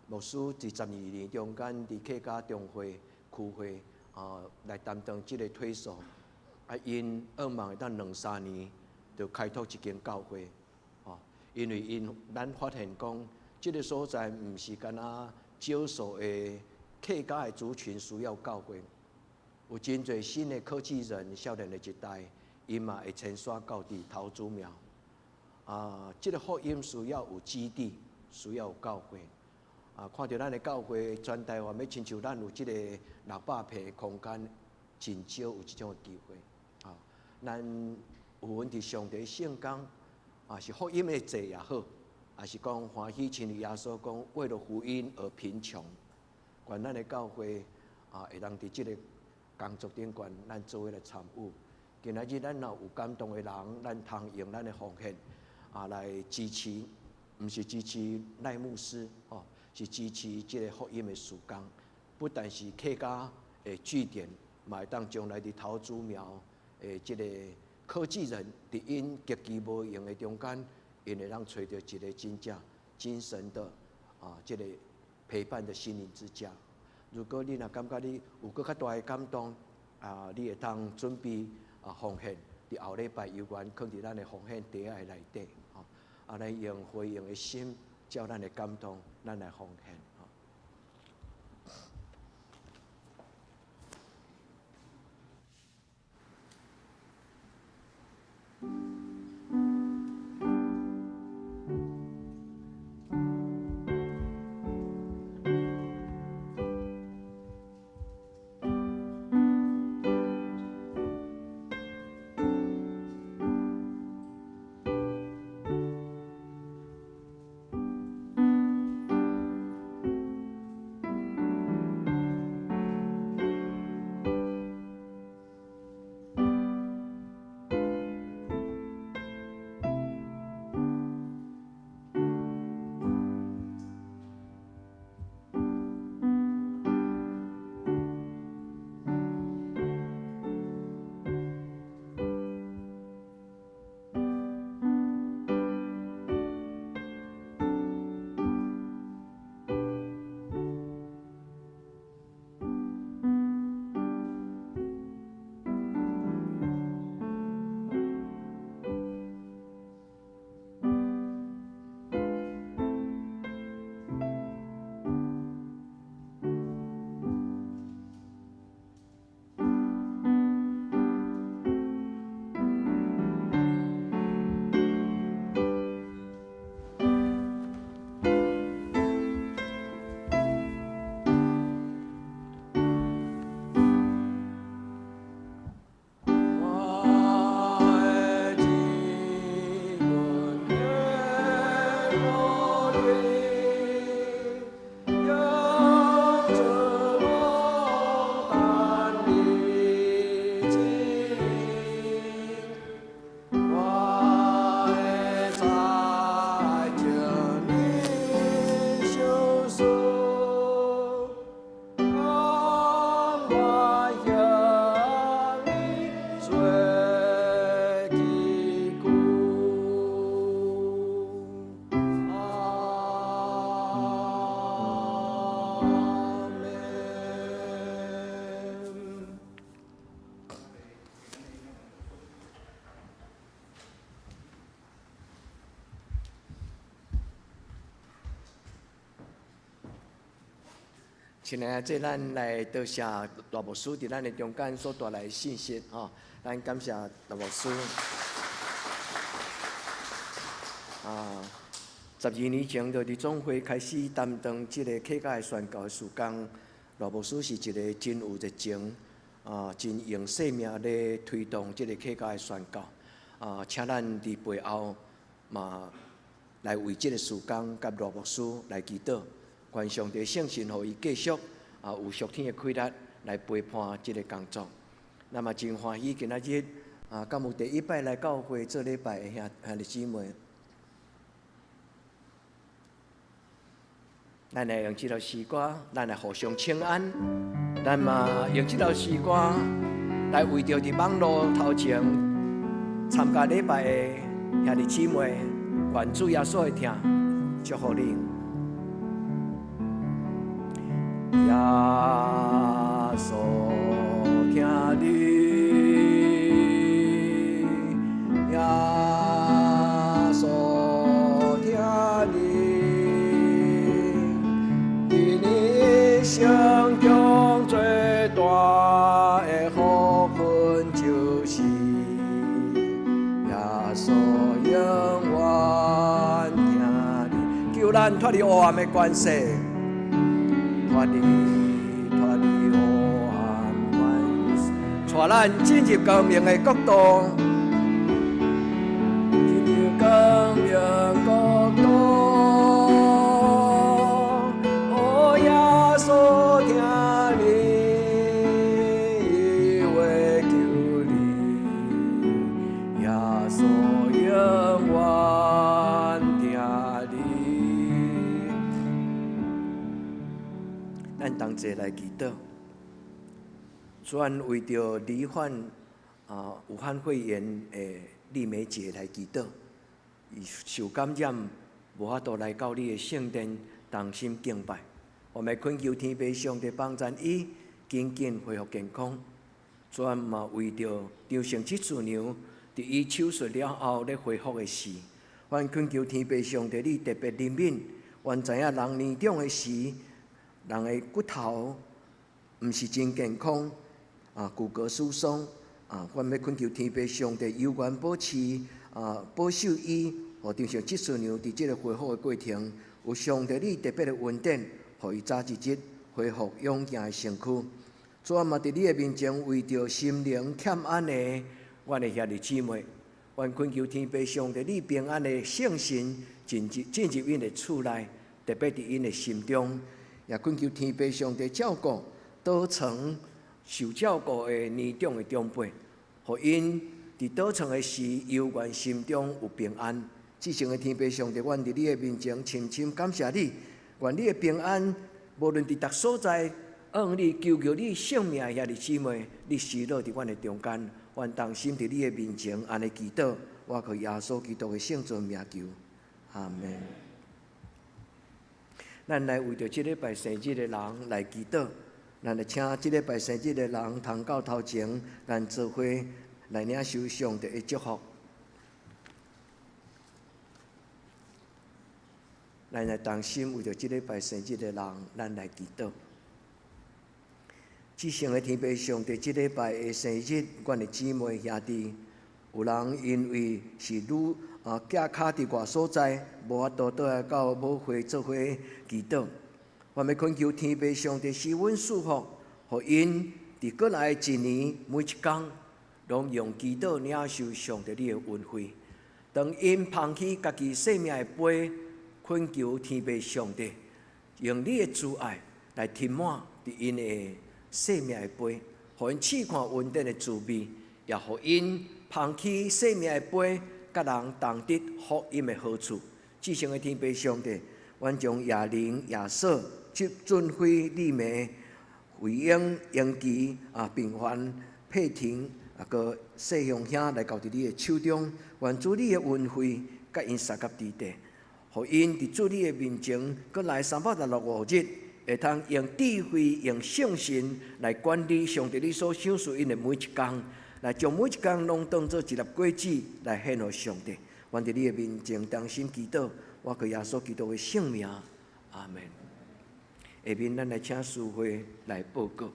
牧師佇12年中間，佇客家中會區會啊來擔當這個推手。啊，𪜶向望會當兩三年就開拓一間教會。哦，因為𪜶咱發現講，這個所在毋是干焦少數的客家的族群需要教會，有真濟新的科技人、少年的一代，𪜶嘛會遷徙到佇桃竹苗。啊，這個福音需要有基地，需要有教會。啊，看著咱的教會全台灣，欲親像咱有這個600坪的空間，真少有這種的機會。啊，咱有阮佇上帝聖工，啊是福音的債也好，啊是講歡喜親像耶穌講，為了福音而貧窮。願咱的教會啊，會當佇這個工作頂懸，咱做伙來參與。今仔日咱若有感動的人，咱通用咱的奉獻啊來支持，毋是支持賴牧師吼，是支持這個福音的事工。不但是客家的據點，嘛會當將來佇桃竹苗的這個科技人，佇𪜶極其無閒的中間，𪜶會當揣著一個真正精神的啊，這個陪伴的心靈之家。如果你若感覺你有閣較大的感動，啊，你會當準備啊奉獻，佇後禮拜有緣囥佇咱的奉獻袋仔的內底，吼，啊，來用回應的心，照咱的感動，咱來奉獻。親愛的，這咱來多謝賴牧師佇咱的中間所帶來的信息，吼，咱感謝賴牧師。啊，12年前就佇總會開始擔當這个客家的宣教的事工，賴牧師是一个真有熱情，啊，真用生命咧推動這个客家的宣教。啊，請咱佇背後嘛來為這个事工佮賴牧師來祈禱。願上帝聖神予伊繼續啊有屬天的氣力來陪伴這个工作。那麼真歡喜今仔日啊，敢有第一擺來教會做禮拜的兄兄弟姊妹，咱來用這首詩歌，咱來互相請安。咱嘛用這首詩歌來為著佇網路頭前參加禮拜的兄弟姊妹，願主耶穌的疼祝福恁。耶穌疼你，耶穌疼你，佇你一生中最大的福分就是耶穌永遠疼你，救咱脫離黑暗的權勢。脫離脫離黑暗權勢，帶咱進入光明的國度，進入光明國度。哦，耶穌疼你，伊會救你，耶穌永遠疼你。咱同齊來祈禱，專為著罹患啊武漢肺炎的麗梅姐來祈禱，伊受感染，無法度來到你的聖殿同心敬拜。我們懇求天父上帝幫助伊，緊緊恢復健康。專嘛為著張成七師娘，佇伊手術了後咧恢復的事，阮懇求天父上帝你特別憐憫。阮知影人年長的時，人的骨頭毋是真健康，啊，骨骼疏鬆，啊，阮欲懇求天父上帝猶原保持，啊，保守伊，予張成七師娘佇這个恢復的過程，有上帝你特別的恩典，予伊早一日恢復勇健的身軀。主啊，嘛佇你的面前為著心靈欠安的阮的兄弟姊妹，阮懇求天父上帝你平安的聖神進入進入𪜶的厝內，特別佇𪜶的心中。也懇求天父上帝照顧倒床受照顧的年長的長輩，予𪜶佇倒床的時，猶原心中有平安。至聖的天父上帝，阮佇你的面前深深感謝你，願你的平安，無論佇逐所在，向你求求你聖名的兄弟姊妹，你施落佇阮的中間，阮同心佇你的面前按呢祈禱，我靠耶穌基督的聖尊名求，阿門。咱來為著這禮拜生日的人來祈禱，咱來請這禮拜生日的人通到頭前，咱做伙來領受上帝的祝福。咱來同心為著這禮拜生日的人，咱來祈禱。至聖的天父上帝，這禮拜的生日，阮的姊妹兄弟，有人因為是女啊，寄跤佇外所在，無法度倒來到母會做伙祈禱。我欲懇求天父上帝賜阮賜福，予𪜶佇過來一年每一工，攏用祈禱領受上帝你的恩惠。當𪜶捧起家己生命的杯，懇求天父上帝用你的慈愛來填滿佇𪜶的生命的杯，予𪜶試看恩典的滋味，也予𪜶捧起生命的杯，佮人同得福音的好處。至聖的天父上帝，阮將亞玲、亞瑟、俊輝、麗梅、惠英、英琪、啊平凡、佩婷啊，閣細雄兄來交佇你的手中，願主你的恩惠佮𪜶相佮佇地，予𪜶佇主你的面前，閣來365日，會通用智慧、用聖神來管理上帝你所賞賜𪜶的每一工。來將每一工攏當做一粒果子來獻予上帝。阮佇你的面前同心祈禱，我靠耶穌基督的聖名，阿門。下面咱來請淑慧來報告。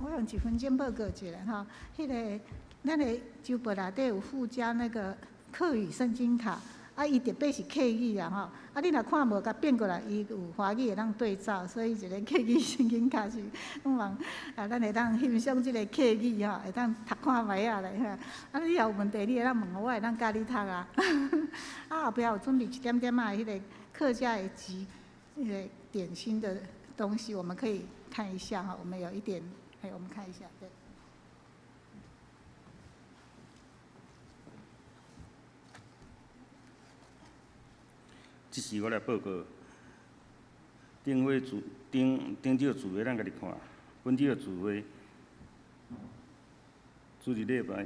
我用一分鐘報告一下吼，彼个咱的周報內底有附加那個客語聖經卡，啊，伊特別是客語啊吼，啊，你若看無，共變過來，伊有華語會當對照，所以一个客語聖經卡是，希望啊，咱會當欣賞這个客語吼，會當讀看覓仔咧，啊，你若有問題，你會當問我，我會當教你讀啊。啊，後壁有準備一點點仔彼个客家的集，彼个點心的東西，我們可以看一下哈，我們有一點。哎，我們看一下，對。這時我來報告，頂會聚頂頂少聚會，咱家己看。本週的聚會，主日禮拜，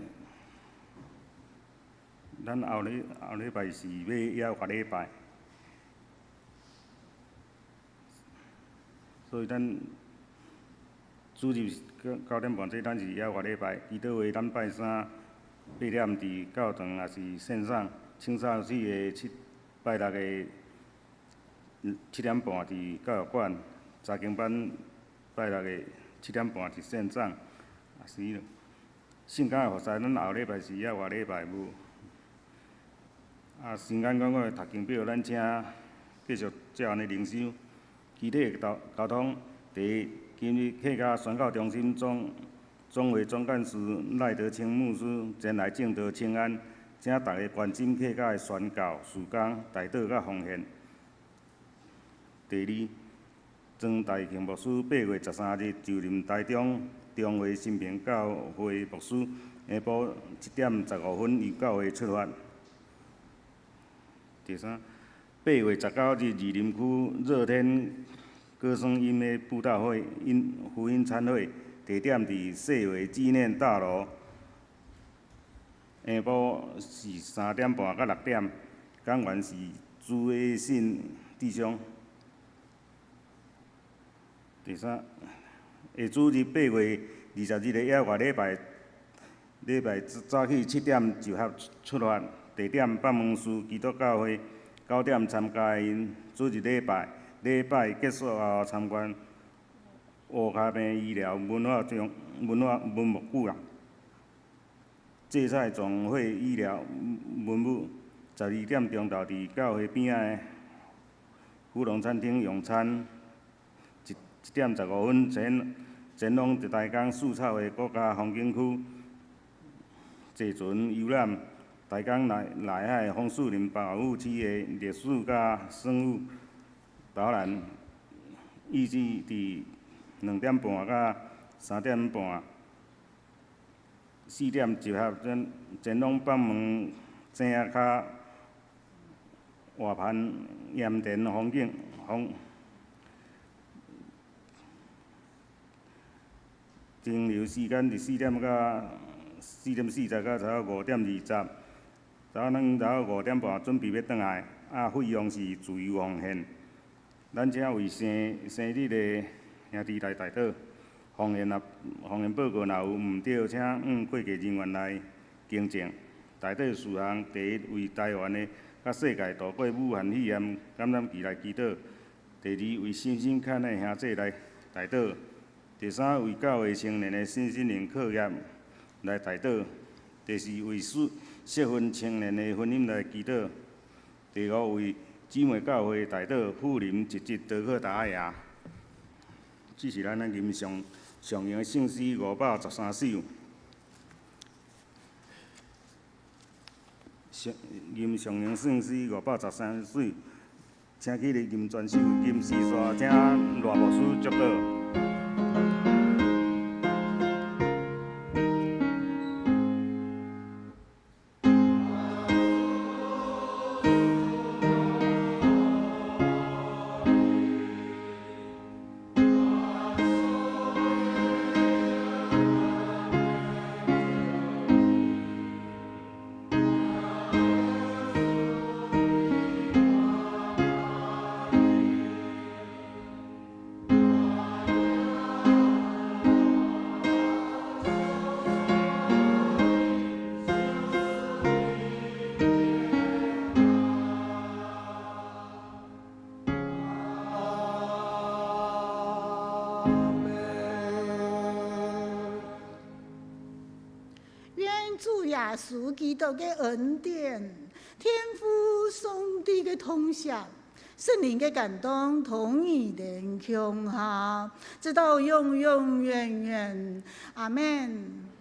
咱後禮後禮拜是欲猶外禮拜，所以咱。主日九九點半，這咱是猶外禮拜。祈禱會咱拜三八點佇教堂，也是線上清掃室的七拜六的7點半佇教育館，查經班拜六的7點半佇線上，也是。聖工的服侍，咱後禮拜是猶外禮拜無。啊，時間講我的讀經表，咱請繼續照按呢靈修。其他的交交通，第一。今日客家宣教中心總總會總幹事賴德清牧師前來證道請安，請大家關心客家的宣教、事工、代禱佮奉獻。第二，莊大慶牧師8月13日就任台中中華新平教會牧師，下晡7點15分由教會出發。第三，8月19日二林區熱天歌聲音樂佈道會音福音餐會，地點佇世維紀念大樓。下晡是3點半到6點，講員是朱偉信弟兄。第三，下主日8月20日的猶外禮拜，禮拜早起7點集合出發，地點北門市基督教會，9點參加𪜶主日禮拜。禮拜結束後，參觀烏跤病醫療文化中文化文物館啦，芥菜總會醫療文物，12點鐘頭佇教會邊仔的福隆餐廳用餐，一一點十五分前前往台江四草的國家風景區，坐船遊覽台江內內海楓樹林保護區的歷史佮生物。導覽預計佇2點半到3點半，4點集合前前往北門井仔跤外盤鹽田風景風停留時間佇四點到4點40到差不多5點20，早咱差不多5點半準備欲轉來，啊費用是自由奉獻。咱請為生生日的兄弟來代禱，奉獻若奉獻報告若有毋對，請向會計人員來更正。代禱事項：第一，為台灣的佮世界度過武漢肺炎感染期來祈禱；第二，為身心坎的兄弟來代禱；第三，為教會青年的身心靈課業來代禱；第四，為適婚青年的婚姻來祈禱；第五，為姊妹教會代禱，富林一節德克達亞。這是咱吟誦常用的聖詩513首。吟常用聖詩513首，請起立吟全首，吟詩煞，請賴牧師祝禱。耶穌基督的恩典，天父上帝的疼惜，聖靈的感動，同與連共下，直到永永遠遠。阿們。